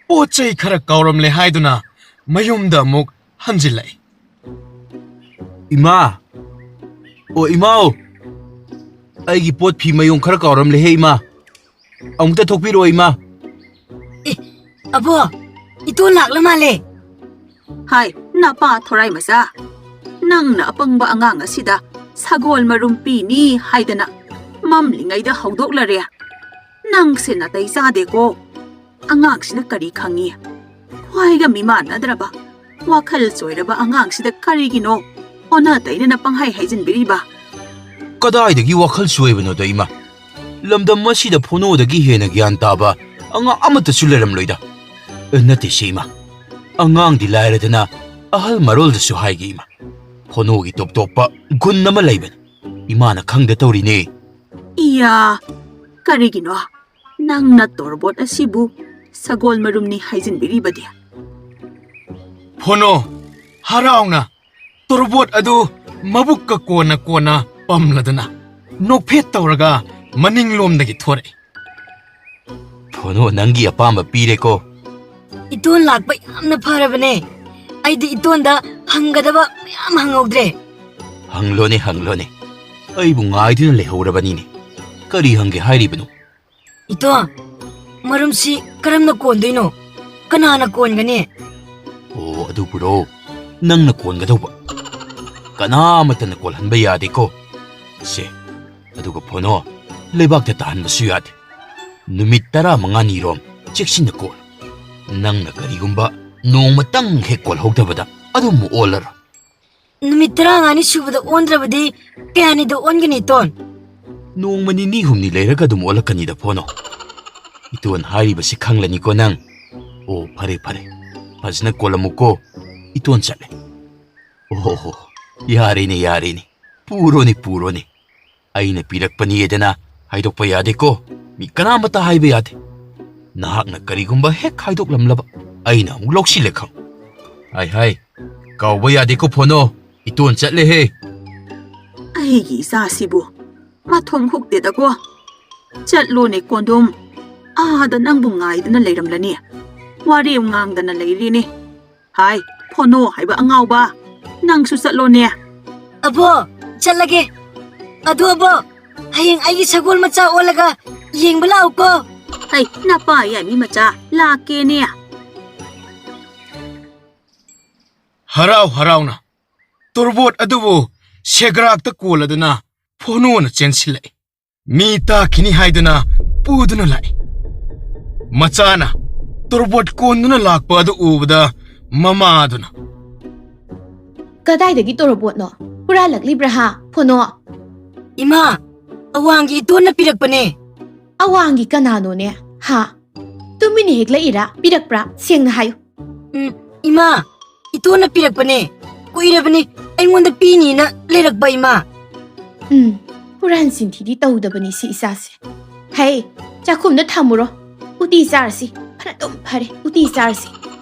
ꯄꯣꯠ ꯆꯩ ꯈꯔ ꯀꯥꯎꯔꯝꯂꯦ ꯍꯥꯏꯗꯨꯅ ꯃꯌꯨꯝꯗ ꯑꯃꯨꯛ ꯍꯟꯖꯤꯜꯂꯛꯏ꯫ "ꯏꯃꯥ! ꯑꯣ, ꯏꯃꯥꯎ! ꯑꯩꯒꯤ ꯄꯣꯠ ꯐꯤ ꯃꯌꯣꯡ ꯈꯔ ꯀꯥꯎꯔꯝꯂꯦꯍꯦ, ꯏꯃꯥ! ꯑꯃꯨꯛꯇ ꯊꯣꯛꯄꯤꯔꯛꯑꯣ, ꯏꯃꯥ!" ꯑꯦ, ꯑꯕꯣ, ꯏꯇꯣꯟ ꯂꯥꯛꯂ ꯃꯥꯜꯂꯦ꯫ ꯍꯥꯏ, ꯅꯄꯥ ꯊꯣꯔꯥꯏ ꯃꯆꯥ, ꯅꯪꯅ ꯑꯄꯪꯕ ꯑꯉꯥꯡ ꯑꯁꯤꯗ ꯁꯒꯣꯜ ꯃꯔꯨꯝ ꯄꯤꯅꯤ ꯍꯥꯏꯗꯅ ꯃꯝꯂꯤꯉꯩꯗ ꯍꯧꯗꯣꯛꯂꯔꯦ꯫ ꯅꯪꯁꯦ ꯅꯥꯇꯩ ꯆꯥꯗꯦꯀꯣ꯫ ꯑꯉꯥꯡꯁꯤꯅ ꯀꯔꯤ ꯈꯪꯉꯤ? ꯈ꯭ꯋꯥꯏꯒ ꯃꯤꯃꯥꯟꯅꯗ꯭ꯔꯕ, ꯋꯥꯈꯜ ꯆꯣꯏꯔꯕ ꯑꯉꯥꯡꯁꯤꯗ ꯀꯔꯤꯒꯤꯅꯣ ꯑꯣꯟꯅ ꯇꯩꯅꯅ ꯄꯪꯍꯥꯏ ꯍꯥꯏꯖꯤꯟꯕꯤꯔꯤꯕ? ꯀꯗꯥꯏꯗꯒꯤ ꯋꯥꯈꯜ ꯆꯣꯏꯕꯅꯣꯗ, ꯏꯃꯥ? ꯂꯝꯗꯝ ꯑꯁꯤꯗ ꯐꯣꯅꯣꯗꯒꯤ ꯍꯦꯟꯅ ꯒ꯭ꯌꯥꯟ ꯇꯥꯕ ꯑꯉꯥꯡ ꯑꯃꯠꯇꯁꯨ ꯂꯩꯔꯝꯂꯣꯏꯗ꯫ ꯑꯦ, ꯅꯠꯇꯦ ꯁꯤ, ꯏꯃꯥ꯫ ꯑꯉꯥꯡꯗꯤ ꯂꯥꯏꯔꯗꯅ ꯑꯍꯜ ꯃꯔꯣꯜꯗꯁꯨ ꯍꯥꯏꯒꯦ, ꯏꯃꯥ꯫ ꯐꯣꯅꯣꯒꯤ ꯇꯣꯞ ꯇꯣꯞꯄ ꯒꯨꯟ ꯑꯃ ꯂꯩꯕꯅꯤ꯫ ꯏꯃꯥꯅ ꯈꯪꯗ ꯇꯧꯔꯤꯅꯦ꯫ ꯏꯌꯥ, ꯀꯔꯤꯒꯤꯅꯣ ꯅꯪꯅ ꯇꯣꯔꯕꯣꯠ ꯑꯁꯤꯕꯨ ꯁꯒꯣꯜ ꯃꯔꯨꯝꯅꯤ ꯍꯥꯏꯖꯤꯟꯕꯤꯔꯤꯕꯗꯤ? ꯐꯣꯅꯣ, ꯍꯔꯥꯎꯅ ꯇꯣꯔꯕꯣꯠ ꯑꯗꯨ ꯃꯕꯨꯛꯀ ꯀꯣꯟꯅ ꯀꯣꯟꯅ ꯄꯝꯂꯗꯅ ꯅꯣꯛꯐꯦꯠ ꯇꯧꯔꯒ ꯃꯅꯤꯡꯂꯣꯝꯗꯒꯤ ꯊꯣꯔꯛꯏ꯫ ꯐꯣꯅꯣ, ꯅꯪꯒꯤ ꯑꯄꯥꯝꯕ ꯄꯤꯔꯦꯀꯣ꯫ ꯏꯇꯣꯟ ꯂꯥꯛꯄ ꯌꯥꯝꯅ ꯐꯔꯕꯅꯦ꯫ ꯑꯩꯗꯤ ꯏꯇꯣꯟꯗ ꯍꯪꯒꯗꯕ ꯃꯌꯥꯝ ꯍꯪꯍꯧꯗ꯭ꯔꯦ꯫ ꯍꯪꯂꯣꯅꯦ, ꯍꯪꯂꯣꯅꯦ꯫ ꯑꯩꯕꯨ ꯉꯥꯏꯗꯨꯅ ꯂꯩꯍꯧꯔꯕꯅꯤꯅꯦ꯫ ꯀꯔꯤ ꯍꯪꯒꯦ ꯍꯥꯏꯔꯤꯕꯅꯣ? ꯏꯇꯣ, ꯃꯔꯨꯝꯁꯤ ꯀꯔꯝꯅ ꯀꯣꯟꯗꯣꯏꯅꯣ? ꯀꯅꯥꯅ ꯀꯣꯟꯒꯅꯤ? ꯑꯣ, ꯑꯗꯨꯕꯨꯔꯣ? ꯅꯪꯅ ꯀꯣꯟꯒꯗꯧꯕ꯫ ꯀꯅꯥꯃꯠꯇꯅ ꯀꯣꯜꯍꯟꯕ ꯌꯥꯗꯦꯀꯣ꯫ ꯁꯦ, ꯑꯗꯨꯒ ꯐꯣꯅꯣ, ꯂꯩꯕꯥꯛꯇ ꯇꯥꯍꯟꯕꯁꯨ ꯌꯥꯗꯦ꯫ ꯅꯨꯃꯤꯠ ꯇꯔꯥꯃꯉꯥꯅꯤꯔꯣꯝ ꯆꯦꯛꯁꯤꯟꯅ ꯀꯣꯜ꯫ ꯅꯪꯅ ꯀꯔꯤꯒꯨꯝꯕ ꯅꯣꯡꯃꯇꯪ ꯍꯦꯛ ꯀꯣꯜꯍꯧꯗꯕꯗ ꯑꯗꯨꯝ ꯑꯣꯜꯂꯔꯣꯏ꯫ ꯅꯨꯃꯤꯠ ꯇꯔꯥꯃꯉꯥꯅꯤ ꯁꯨꯕꯗ ꯑꯣꯟꯗ꯭ꯔꯕꯗꯤ ꯀꯌꯥꯅꯤꯗ ꯑꯣꯟꯒꯅꯤ, ꯏꯇꯣꯟ? ꯅꯣꯡꯃ ꯅꯤꯅꯤ ꯍꯨꯝꯅꯤ ꯂꯩꯔꯒ ꯑꯗꯨꯝ ꯑꯣꯜꯂꯛꯀꯅꯤꯗ, ꯐꯣꯅꯣ꯫ ꯏꯇꯣꯟ ꯍꯥꯏꯔꯤꯕꯁꯤ ꯈꯪꯂꯅꯤꯀꯣ ꯅꯪ꯫ ꯑꯣ, ꯐꯔꯦ, ꯐꯔꯦ꯫ ꯐꯖꯅ ꯀꯣꯜꯂꯝꯃꯨꯀꯣ꯫ ꯏꯇꯣꯟ ꯆꯠꯂꯦ꯫ ꯑꯣꯍꯣ, ꯌꯥꯔꯦꯅꯦ, ꯌꯥꯔꯦꯅꯦ꯫ ꯄꯨꯔꯣꯅꯦ, ꯄꯨꯔꯣꯅꯦ꯫ ꯑꯩꯅ ꯄꯤꯔꯛꯄꯅꯤꯗꯅ ꯍꯥꯏꯗꯣꯛꯄ ꯌꯥꯗꯦꯀꯣ꯫ ꯃꯤ ꯀꯅꯥꯃꯠꯇ ꯍꯥꯏꯕ ꯌꯥꯗꯦ꯫ ꯅꯍꯥꯛꯅ ꯀꯔꯤꯒꯨꯝꯕ ꯍꯦꯛ ꯍꯥꯏꯗꯣꯛꯂꯝꯂꯕ, ꯑꯩꯅ ꯑꯃꯨꯛ ꯂꯧꯁꯤꯜꯂꯦ ꯈꯪ꯫ ꯍꯥꯏ, ꯍꯥꯏ, ꯀꯥꯎꯕ ꯌꯥꯗꯦꯀꯣ, ꯐꯣꯅꯣ꯫ ꯏꯇꯣꯟ ꯆꯠꯂꯦꯍꯦ꯫ ꯑꯩꯒꯤ ꯏꯆꯥꯁꯤꯕꯨ ꯃꯊꯣꯡ ꯍꯨꯛꯇꯦꯗꯀꯣ꯫ ꯆꯠꯂꯣꯅꯦ, ꯀꯣꯟꯗꯣꯝ꯫ ꯑꯥꯗ ꯅꯪꯕꯨ ꯉꯥꯏꯗꯨꯅ ꯂꯩꯔꯝꯂꯅꯤ꯫ ꯋꯥꯔꯦꯝ ꯉꯥꯡꯗꯅ ꯂꯩꯔꯤꯅꯦ꯫ ꯍꯥꯏ, ꯐꯣꯅꯣ ꯍꯥꯏꯕ ꯑꯉꯥꯎꯕ, ꯅꯪꯁꯨ ꯆꯠꯂꯣꯅꯦ꯫ ꯑꯕꯣ, ꯆꯠꯂꯒꯦ꯫ ꯑꯗꯣ ꯑꯕꯣ, ꯍꯌꯦꯡ ꯑꯩꯒꯤ ꯁꯒꯣꯜ ꯃꯆꯥ ꯑꯣꯜꯂꯒ ꯌꯦꯡꯕ ꯂꯥꯛꯎꯀꯣ꯫ ꯑꯩ, ꯅꯄꯥ ꯌꯥꯏꯃꯤ ꯃꯆꯥ, ꯂꯥꯛꯀꯦꯅꯦ꯫ ꯍꯔꯥꯎ ꯍꯔꯥꯎꯅ ꯇꯣꯔꯕꯣꯠ ꯑꯗꯨꯕꯨ ꯁꯦꯒ꯭ꯔꯥꯛꯇ ꯀꯣꯜꯂꯗꯨꯅ ꯐꯣꯅꯣꯅ ꯆꯦꯟꯁꯤꯜꯂꯛꯏ꯫ ꯃꯤ ꯇꯥꯈꯤꯅꯤ ꯍꯥꯏꯗꯨꯅ ꯄꯨꯗꯨꯅ ꯂꯥꯛꯏ꯫ ꯃꯆꯥꯅ ꯇꯣꯔꯕꯣꯠ ꯀꯣꯟꯗꯨꯅ ꯂꯥꯛꯄ ꯑꯗꯨ ꯎꯕꯗ ꯃꯃꯥꯗꯨꯅ, "ꯀꯗꯥꯏꯗꯒꯤ ꯇꯣꯔꯕꯣꯠꯅꯣ? ꯍꯨꯔꯥꯜꯂꯛꯂꯤꯕ꯭ꯔꯥ ꯍꯥ, ꯐꯣꯅꯣ?" "ꯏꯃꯥ, ꯑꯋꯥꯡꯒꯤ ꯏꯇꯣꯟꯅ ꯄꯤꯔꯛꯄꯅꯦ꯫" "ꯑꯋꯥꯡꯒꯤ ꯀꯅꯥꯅꯣꯅꯦ ꯍꯥ? ꯇꯨꯃꯤꯟꯅ ꯍꯦꯛꯂꯛꯏꯔꯥ? ꯄꯤꯔꯛꯄ꯭ꯔꯥ? ꯁꯦꯡꯅ ꯍꯥꯏꯌꯨ꯫" "ꯎꯝ, ꯏꯃꯥ, ꯏꯇꯣꯟꯅ ꯄꯤꯔꯛꯄꯅꯦ꯫ ꯀꯨꯏꯔꯕꯅꯤ ꯑꯩꯉꯣꯟꯗ ꯄꯤꯅꯤꯅ ꯂꯩꯔꯛꯄ, ꯏꯃꯥ꯫" "ꯎꯝ, ꯍꯨꯔꯥꯟ ꯆꯤꯟꯊꯤꯗꯤ ꯇꯧꯗꯕꯅꯤ ꯁꯤ ꯏꯆꯥꯁꯦ꯫ ꯍꯩ, ꯆꯥꯛꯈꯨꯝꯗ ꯊꯝꯃꯨꯔꯣ꯫ ꯎꯇꯤ ꯆꯥꯔꯁꯤ꯫ ꯐꯅꯗꯨꯝ ꯐꯔꯦ, ꯎꯇꯤ ꯆꯥꯔꯁꯤ꯫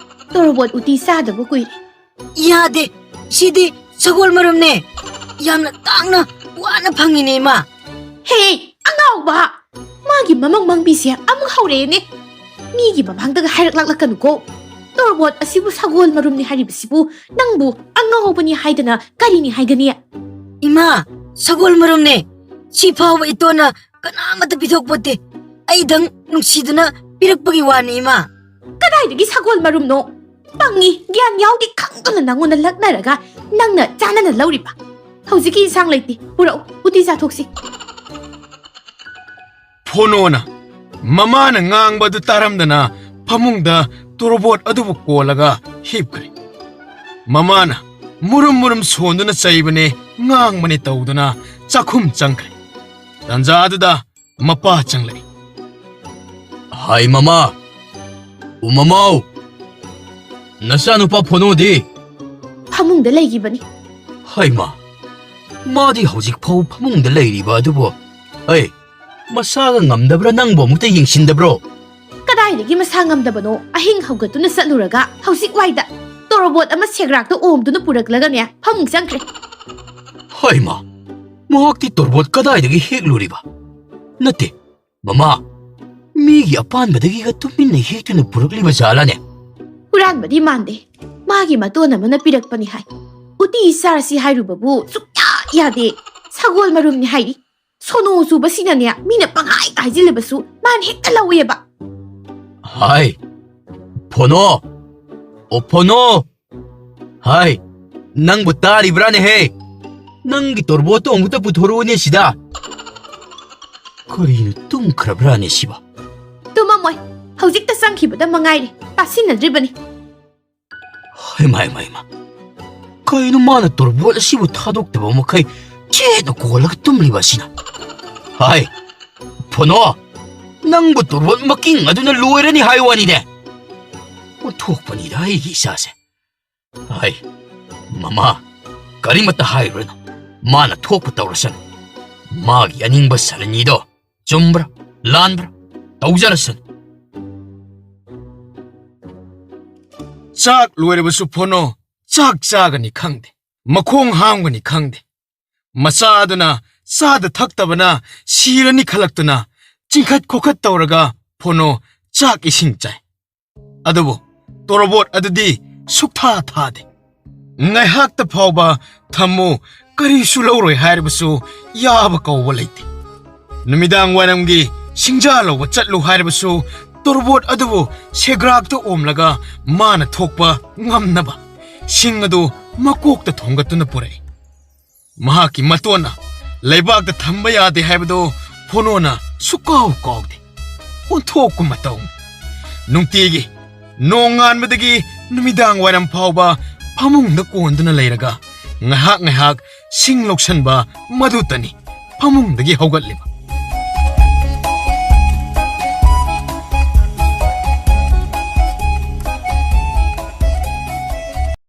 ꯇꯣꯔꯕꯣꯠ ꯎꯇꯤ ꯆꯥꯗꯕ ꯀꯨꯏꯔꯦ꯫" "ꯌꯥꯗꯦ, ꯁꯤꯗꯤ ꯁꯒꯣꯜ ꯃꯔꯨꯝꯅꯦ꯫ ꯌꯥꯝꯅ ꯇꯥꯡꯅ ꯋꯥꯅ ꯐꯪꯉꯤꯅꯦ, ꯏꯃꯥ꯫" "ꯍꯦ, ꯑꯉꯥꯎꯕ! ꯃꯥꯒꯤ ꯃꯃꯪ ꯃꯪꯕꯤꯁꯦ ꯑꯃꯨꯛ ꯍꯧꯔꯛꯑꯦꯅꯦ꯫ ꯃꯤꯒꯤ ꯃꯃꯥꯡꯗꯒ ꯍꯥꯏꯔꯛꯂꯛꯂꯛꯀꯅꯨꯀꯣ꯫ ꯇꯣꯔꯕꯣꯠ ꯑꯁꯤꯕꯨ ꯁꯒꯣꯜ ꯃꯔꯨꯝꯅꯤ ꯍꯥꯏꯔꯤꯕꯁꯤꯕꯨ ꯅꯪꯕꯨ ꯑꯉꯥꯎꯕꯅꯤ ꯍꯥꯏꯗꯅ ꯀꯔꯤꯅꯤ ꯍꯥꯏꯒꯅꯤ?" "ꯏꯃꯥ, ꯁꯒꯣꯜ ꯃꯔꯨꯝꯅꯦ꯫ ꯁꯤ ꯐꯥꯎꯕ ꯏꯇꯣꯟꯅ ꯀꯅꯥꯃꯠꯇ ꯄꯤꯊꯣꯛꯄꯣꯠꯇꯦ꯫ ꯑꯩꯗꯪ ꯅꯨꯡꯁꯤꯗꯨꯅ ꯄꯤꯔꯛꯄꯒꯤ ꯋꯥꯅꯤ, ꯏꯃꯥ꯫ ꯀꯗꯥꯏꯗꯒꯤ ꯁꯒꯣꯜ ꯃꯔꯨꯝꯅꯣ? ꯄꯪꯉꯤ, ꯒ꯭ꯌꯥꯟ ꯌꯥꯎꯗꯦ ꯈꯪꯗꯨꯅ ꯅꯪꯉꯣꯟꯗ ꯂꯛꯅꯔꯒ ꯅꯪꯅ ꯆꯥꯅꯅ ꯂꯧꯔꯤꯕ꯫ ꯍꯧꯖꯤꯛꯀꯤ ꯏꯟꯁꯥꯡ ꯂꯩꯇꯦ, ꯄꯨꯔꯛꯎ, ꯎꯇꯤ ꯆꯥꯊꯣꯛꯁꯤ꯫ ꯐꯣꯅꯣꯅ ꯃꯃꯥꯅ ꯉꯥꯡꯕ ꯑꯗꯨ ꯇꯥꯔꯝꯗꯅ ꯐꯃꯨꯡꯗ ꯇꯣꯔꯕꯣꯠ ꯑꯗꯨꯕꯨ ꯀꯣꯜꯂꯒ ꯍꯤꯞꯈ꯭ꯔꯦ꯫ ꯃꯃꯥꯅ ꯃꯨꯔꯨꯝ ꯃꯨꯔꯨꯝ ꯁꯣꯟꯗꯨꯅ ꯆꯩꯕꯅꯦ, ꯉꯥꯡꯕꯅꯦ ꯇꯧꯗꯨꯅ ꯆꯥꯛꯈꯨꯝ ꯆꯪꯈ꯭ꯔꯦ꯫ ꯇꯥꯟꯖꯥ ꯑꯗꯨꯗ ꯃꯄꯥ ꯆꯪꯂꯛꯏ꯫ "ꯍꯥꯏ ꯃꯃꯥ, ꯎ ꯃꯃꯥꯎ, ꯅꯆꯥꯅꯨꯄꯥ ꯐꯣꯅꯣꯗꯤ?" "ꯐꯃꯨꯡꯗ ꯂꯩꯈꯤꯕꯅꯤ꯫" "ꯍꯥꯏ ꯃꯥ, ꯃꯥꯗꯤ ꯍꯧꯖꯤꯛ ꯐꯥꯎ ꯐꯃꯨꯡꯗ ꯂꯩꯔꯤꯕ ꯑꯗꯨꯕꯨ? ꯑꯩ, ꯃꯁꯥꯒ ꯉꯝꯗꯕ꯭ꯔꯥ, ꯅꯪꯕꯨ ꯑꯃꯨꯛꯇ ꯌꯦꯡꯁꯤꯟꯗꯕ꯭ꯔꯣ?" "ꯀꯗꯥꯏꯗꯒꯤ ꯃꯁꯥ ꯉꯝꯗꯕꯅꯣ? ꯑꯍꯤꯡ ꯍꯧꯒꯠꯇꯨꯅ ꯆꯠꯂꯨꯔꯒ ꯍꯧꯖꯤꯛ ꯋꯥꯏꯗ ꯇꯣꯔꯣꯕꯣꯠ ꯑꯃ ꯁꯦꯒ꯭ꯔꯥꯛꯇ ꯑꯣꯝꯗꯨꯅ ꯄꯨꯔꯛꯂꯒꯅꯦ ꯐꯃꯨꯡ ꯆꯪꯈ꯭ꯔꯦ꯫" "ꯍꯣꯏ ꯃꯥ, ꯃꯍꯥꯛꯇꯤ ꯇꯣꯔꯕꯣꯠ ꯀꯗꯥꯏꯗꯒꯤ ꯍꯦꯛꯂꯨꯔꯤꯕ? ꯅꯠꯇꯦ, ꯃꯃꯥ, ꯃꯤꯒꯤ ꯑꯄꯥꯟꯕꯗꯒꯤꯒ ꯇꯨꯃꯤꯟꯅ ꯍꯦꯛꯇꯨꯅ ꯄꯨꯔꯛꯂꯤꯕ ꯖꯥꯠꯂꯅꯦ?" "ꯍꯨꯔꯥꯟꯕꯗꯤ ꯃꯥꯟꯗꯦ꯫ ꯃꯥꯒꯤ ꯃꯇꯣꯟ ꯑꯃꯅ ꯄꯤꯔꯛꯄꯅꯤ ꯍꯥꯏ꯫ ꯎꯇꯤ ꯆꯥꯔꯁꯤ ꯍꯥꯏꯔꯨꯕꯕꯨ ꯁꯨꯛꯌꯥ ꯌꯥꯗꯦ꯫ ꯁꯒꯣꯜ ꯃꯔꯨꯝꯅꯤ ꯍꯥꯏꯔꯤ꯫ ꯁꯣꯅꯣ ꯆꯨꯕꯁꯤꯅꯅꯦ, ꯃꯤꯅ ꯄꯪꯍꯥꯏ ꯍꯥꯏꯖꯤꯜꯂꯕꯁꯨ ꯃꯥꯅ ꯍꯦꯛꯇ ꯂꯧꯋꯦꯕ꯫" "ꯍꯥꯏ, ꯐꯣꯅꯣ! ꯑꯣ ꯐꯣꯅꯣ! ꯍꯥꯏ, ꯅꯪꯕꯨ ꯇꯥꯔꯤꯕ꯭ꯔꯥꯅꯦꯍꯦ? ꯅꯪꯒꯤ ꯇꯣꯔꯕꯣꯠꯇꯣ ꯑꯃꯨꯛꯇ ꯄꯨꯊꯣꯔꯛꯎꯅꯦ ꯁꯤꯗ꯫ ꯀꯔꯤꯅꯣ, ꯇꯨꯝꯈ꯭ꯔꯕ꯭ꯔꯥꯅꯦ ꯁꯤꯕ?" "ꯇꯨꯝꯃꯝꯃꯣꯏ꯫ ꯍꯧꯖꯤꯛꯇ ꯆꯪꯈꯤꯕꯗ ꯃꯉꯥꯏꯔꯦ꯫ ꯇꯥꯁꯤꯟꯅꯗ꯭ꯔꯤꯕꯅꯤ꯫" "ꯍꯩꯃꯥ, ꯍꯩꯃꯥ, ꯍꯩꯃꯥ꯫ ꯀꯩꯅꯣ ꯃꯥꯅ ꯇꯣꯔꯕꯣꯠ ꯑꯁꯤꯕꯨ ꯊꯥꯗꯣꯛꯇꯕ ꯃꯈꯩ ꯆꯦꯠꯅ ꯀꯣꯜꯂꯒ ꯇꯨꯝꯂꯤꯕ ꯑꯁꯤꯅ? ꯍꯥꯏ, ꯐꯣꯅꯣ, ꯅꯪꯕꯨ ꯇꯣꯔꯕꯣꯠ ꯃꯀꯤꯡ ꯑꯗꯨꯅ ꯂꯣꯏꯔꯅꯤ ꯍꯥꯏ ꯋꯥꯅꯤꯅꯦ꯫ ꯑꯣꯟꯊꯣꯛꯄꯅꯤꯗ ꯑꯩꯒꯤ ꯏꯆꯥꯁꯦ꯫ ꯍꯥꯏ, ꯃꯃꯥ, ꯀꯔꯤꯃꯠꯇ ꯍꯥꯏꯔꯨꯔꯅꯨ꯫ ꯃꯥꯅ ꯊꯣꯛꯄ ꯇꯧꯔꯁꯅꯨ꯫ ꯃꯥꯒꯤ ꯑꯅꯤꯡꯕ ꯁꯔꯅꯤꯗꯣ ꯆꯨꯝꯕ꯭ꯔꯥ, ꯂꯥꯟꯕ꯭ꯔꯥ, ꯇꯧꯖꯔꯁꯅꯨ꯫" ꯆꯥꯛ ꯂꯣꯏꯔꯕꯁꯨ ꯐꯣꯅꯣ ꯆꯥꯛ ꯆꯥꯒꯅꯤ ꯈꯪꯗꯦ, ꯃꯈꯣꯡ ꯍꯥꯝꯒꯅꯤ ꯈꯪꯗꯦ꯫ ꯃꯆꯥ ꯑꯗꯨꯅ ꯆꯥꯗ ꯊꯛꯇꯕꯅ ꯁꯤꯔꯅꯤ ꯈꯜꯂꯛꯇꯨꯅ ꯆꯤꯡꯈꯠ ꯈꯣꯠꯈꯠ ꯇꯧꯔꯒ ꯐꯣꯅꯣ ꯆꯥꯛ ꯏꯁꯤꯡ ꯆꯥꯏ꯫ ꯑꯗꯨꯕꯨ ꯇꯣꯔꯕꯣꯠ ꯑꯗꯨꯗꯤ ꯁꯨꯛꯊꯥ ꯊꯥꯗꯦ꯫ ꯉꯥꯏꯍꯥꯛꯇ ꯐꯥꯎꯕ ꯊꯝꯃꯨ ꯀꯔꯤꯁꯨ ꯂꯧꯔꯣꯏ ꯍꯥꯏꯔꯕꯁꯨ ꯌꯥꯕ ꯀꯧꯕ ꯂꯩꯇꯦ꯫ ꯅꯨꯃꯤꯗꯥꯡ ꯋꯥꯏꯔꯝꯒꯤ ꯁꯤꯡꯖꯥ ꯂꯧꯕ ꯆꯠꯂꯨ ꯍꯥꯏꯔꯕꯁꯨ ꯇꯣꯔꯕꯣꯠ ꯑꯗꯨꯕꯨ ꯁꯦꯒ꯭ꯔꯥꯛꯇ ꯑꯣꯝꯂꯒ ꯃꯥꯅ ꯊꯣꯛꯄ ꯉꯝꯅꯕ ꯁꯤꯡ ꯑꯗꯨ ꯃꯀꯣꯛꯇ ꯊꯣꯝꯒꯠꯇꯨꯅ ꯄꯨꯔꯛꯏ꯫ ꯃꯍꯥꯛꯀꯤ ꯃꯇꯣꯟꯅ ꯂꯩꯕꯥꯛꯇ ꯊꯝꯕ ꯌꯥꯗꯦ ꯍꯥꯏꯕꯗꯨ ꯐꯣꯅꯣꯅ ꯁꯨꯛꯀꯥꯎ ꯀꯥꯎꯗꯦ꯫ ꯑꯣꯟꯊꯣꯛꯄ ꯃꯇꯧ꯫ ꯅꯨꯡꯇꯤꯒꯤ ꯅꯣꯡꯉꯥꯟꯕꯗꯒꯤ ꯅꯨꯃꯤꯗꯥꯡ ꯋꯥꯏꯔꯝ ꯐꯥꯎꯕ ꯐꯃꯨꯡꯗ ꯀꯣꯟꯗꯨꯅ ꯂꯩꯔꯒ ꯉꯥꯏꯍꯥꯛ ꯉꯥꯏꯍꯥꯛ ꯁꯤꯡ ꯂꯧꯁꯟꯕ ꯃꯗꯨꯇꯅꯤ ꯐꯃꯨꯡꯗꯒꯤ ꯍꯧꯒꯠꯂꯤꯕ꯫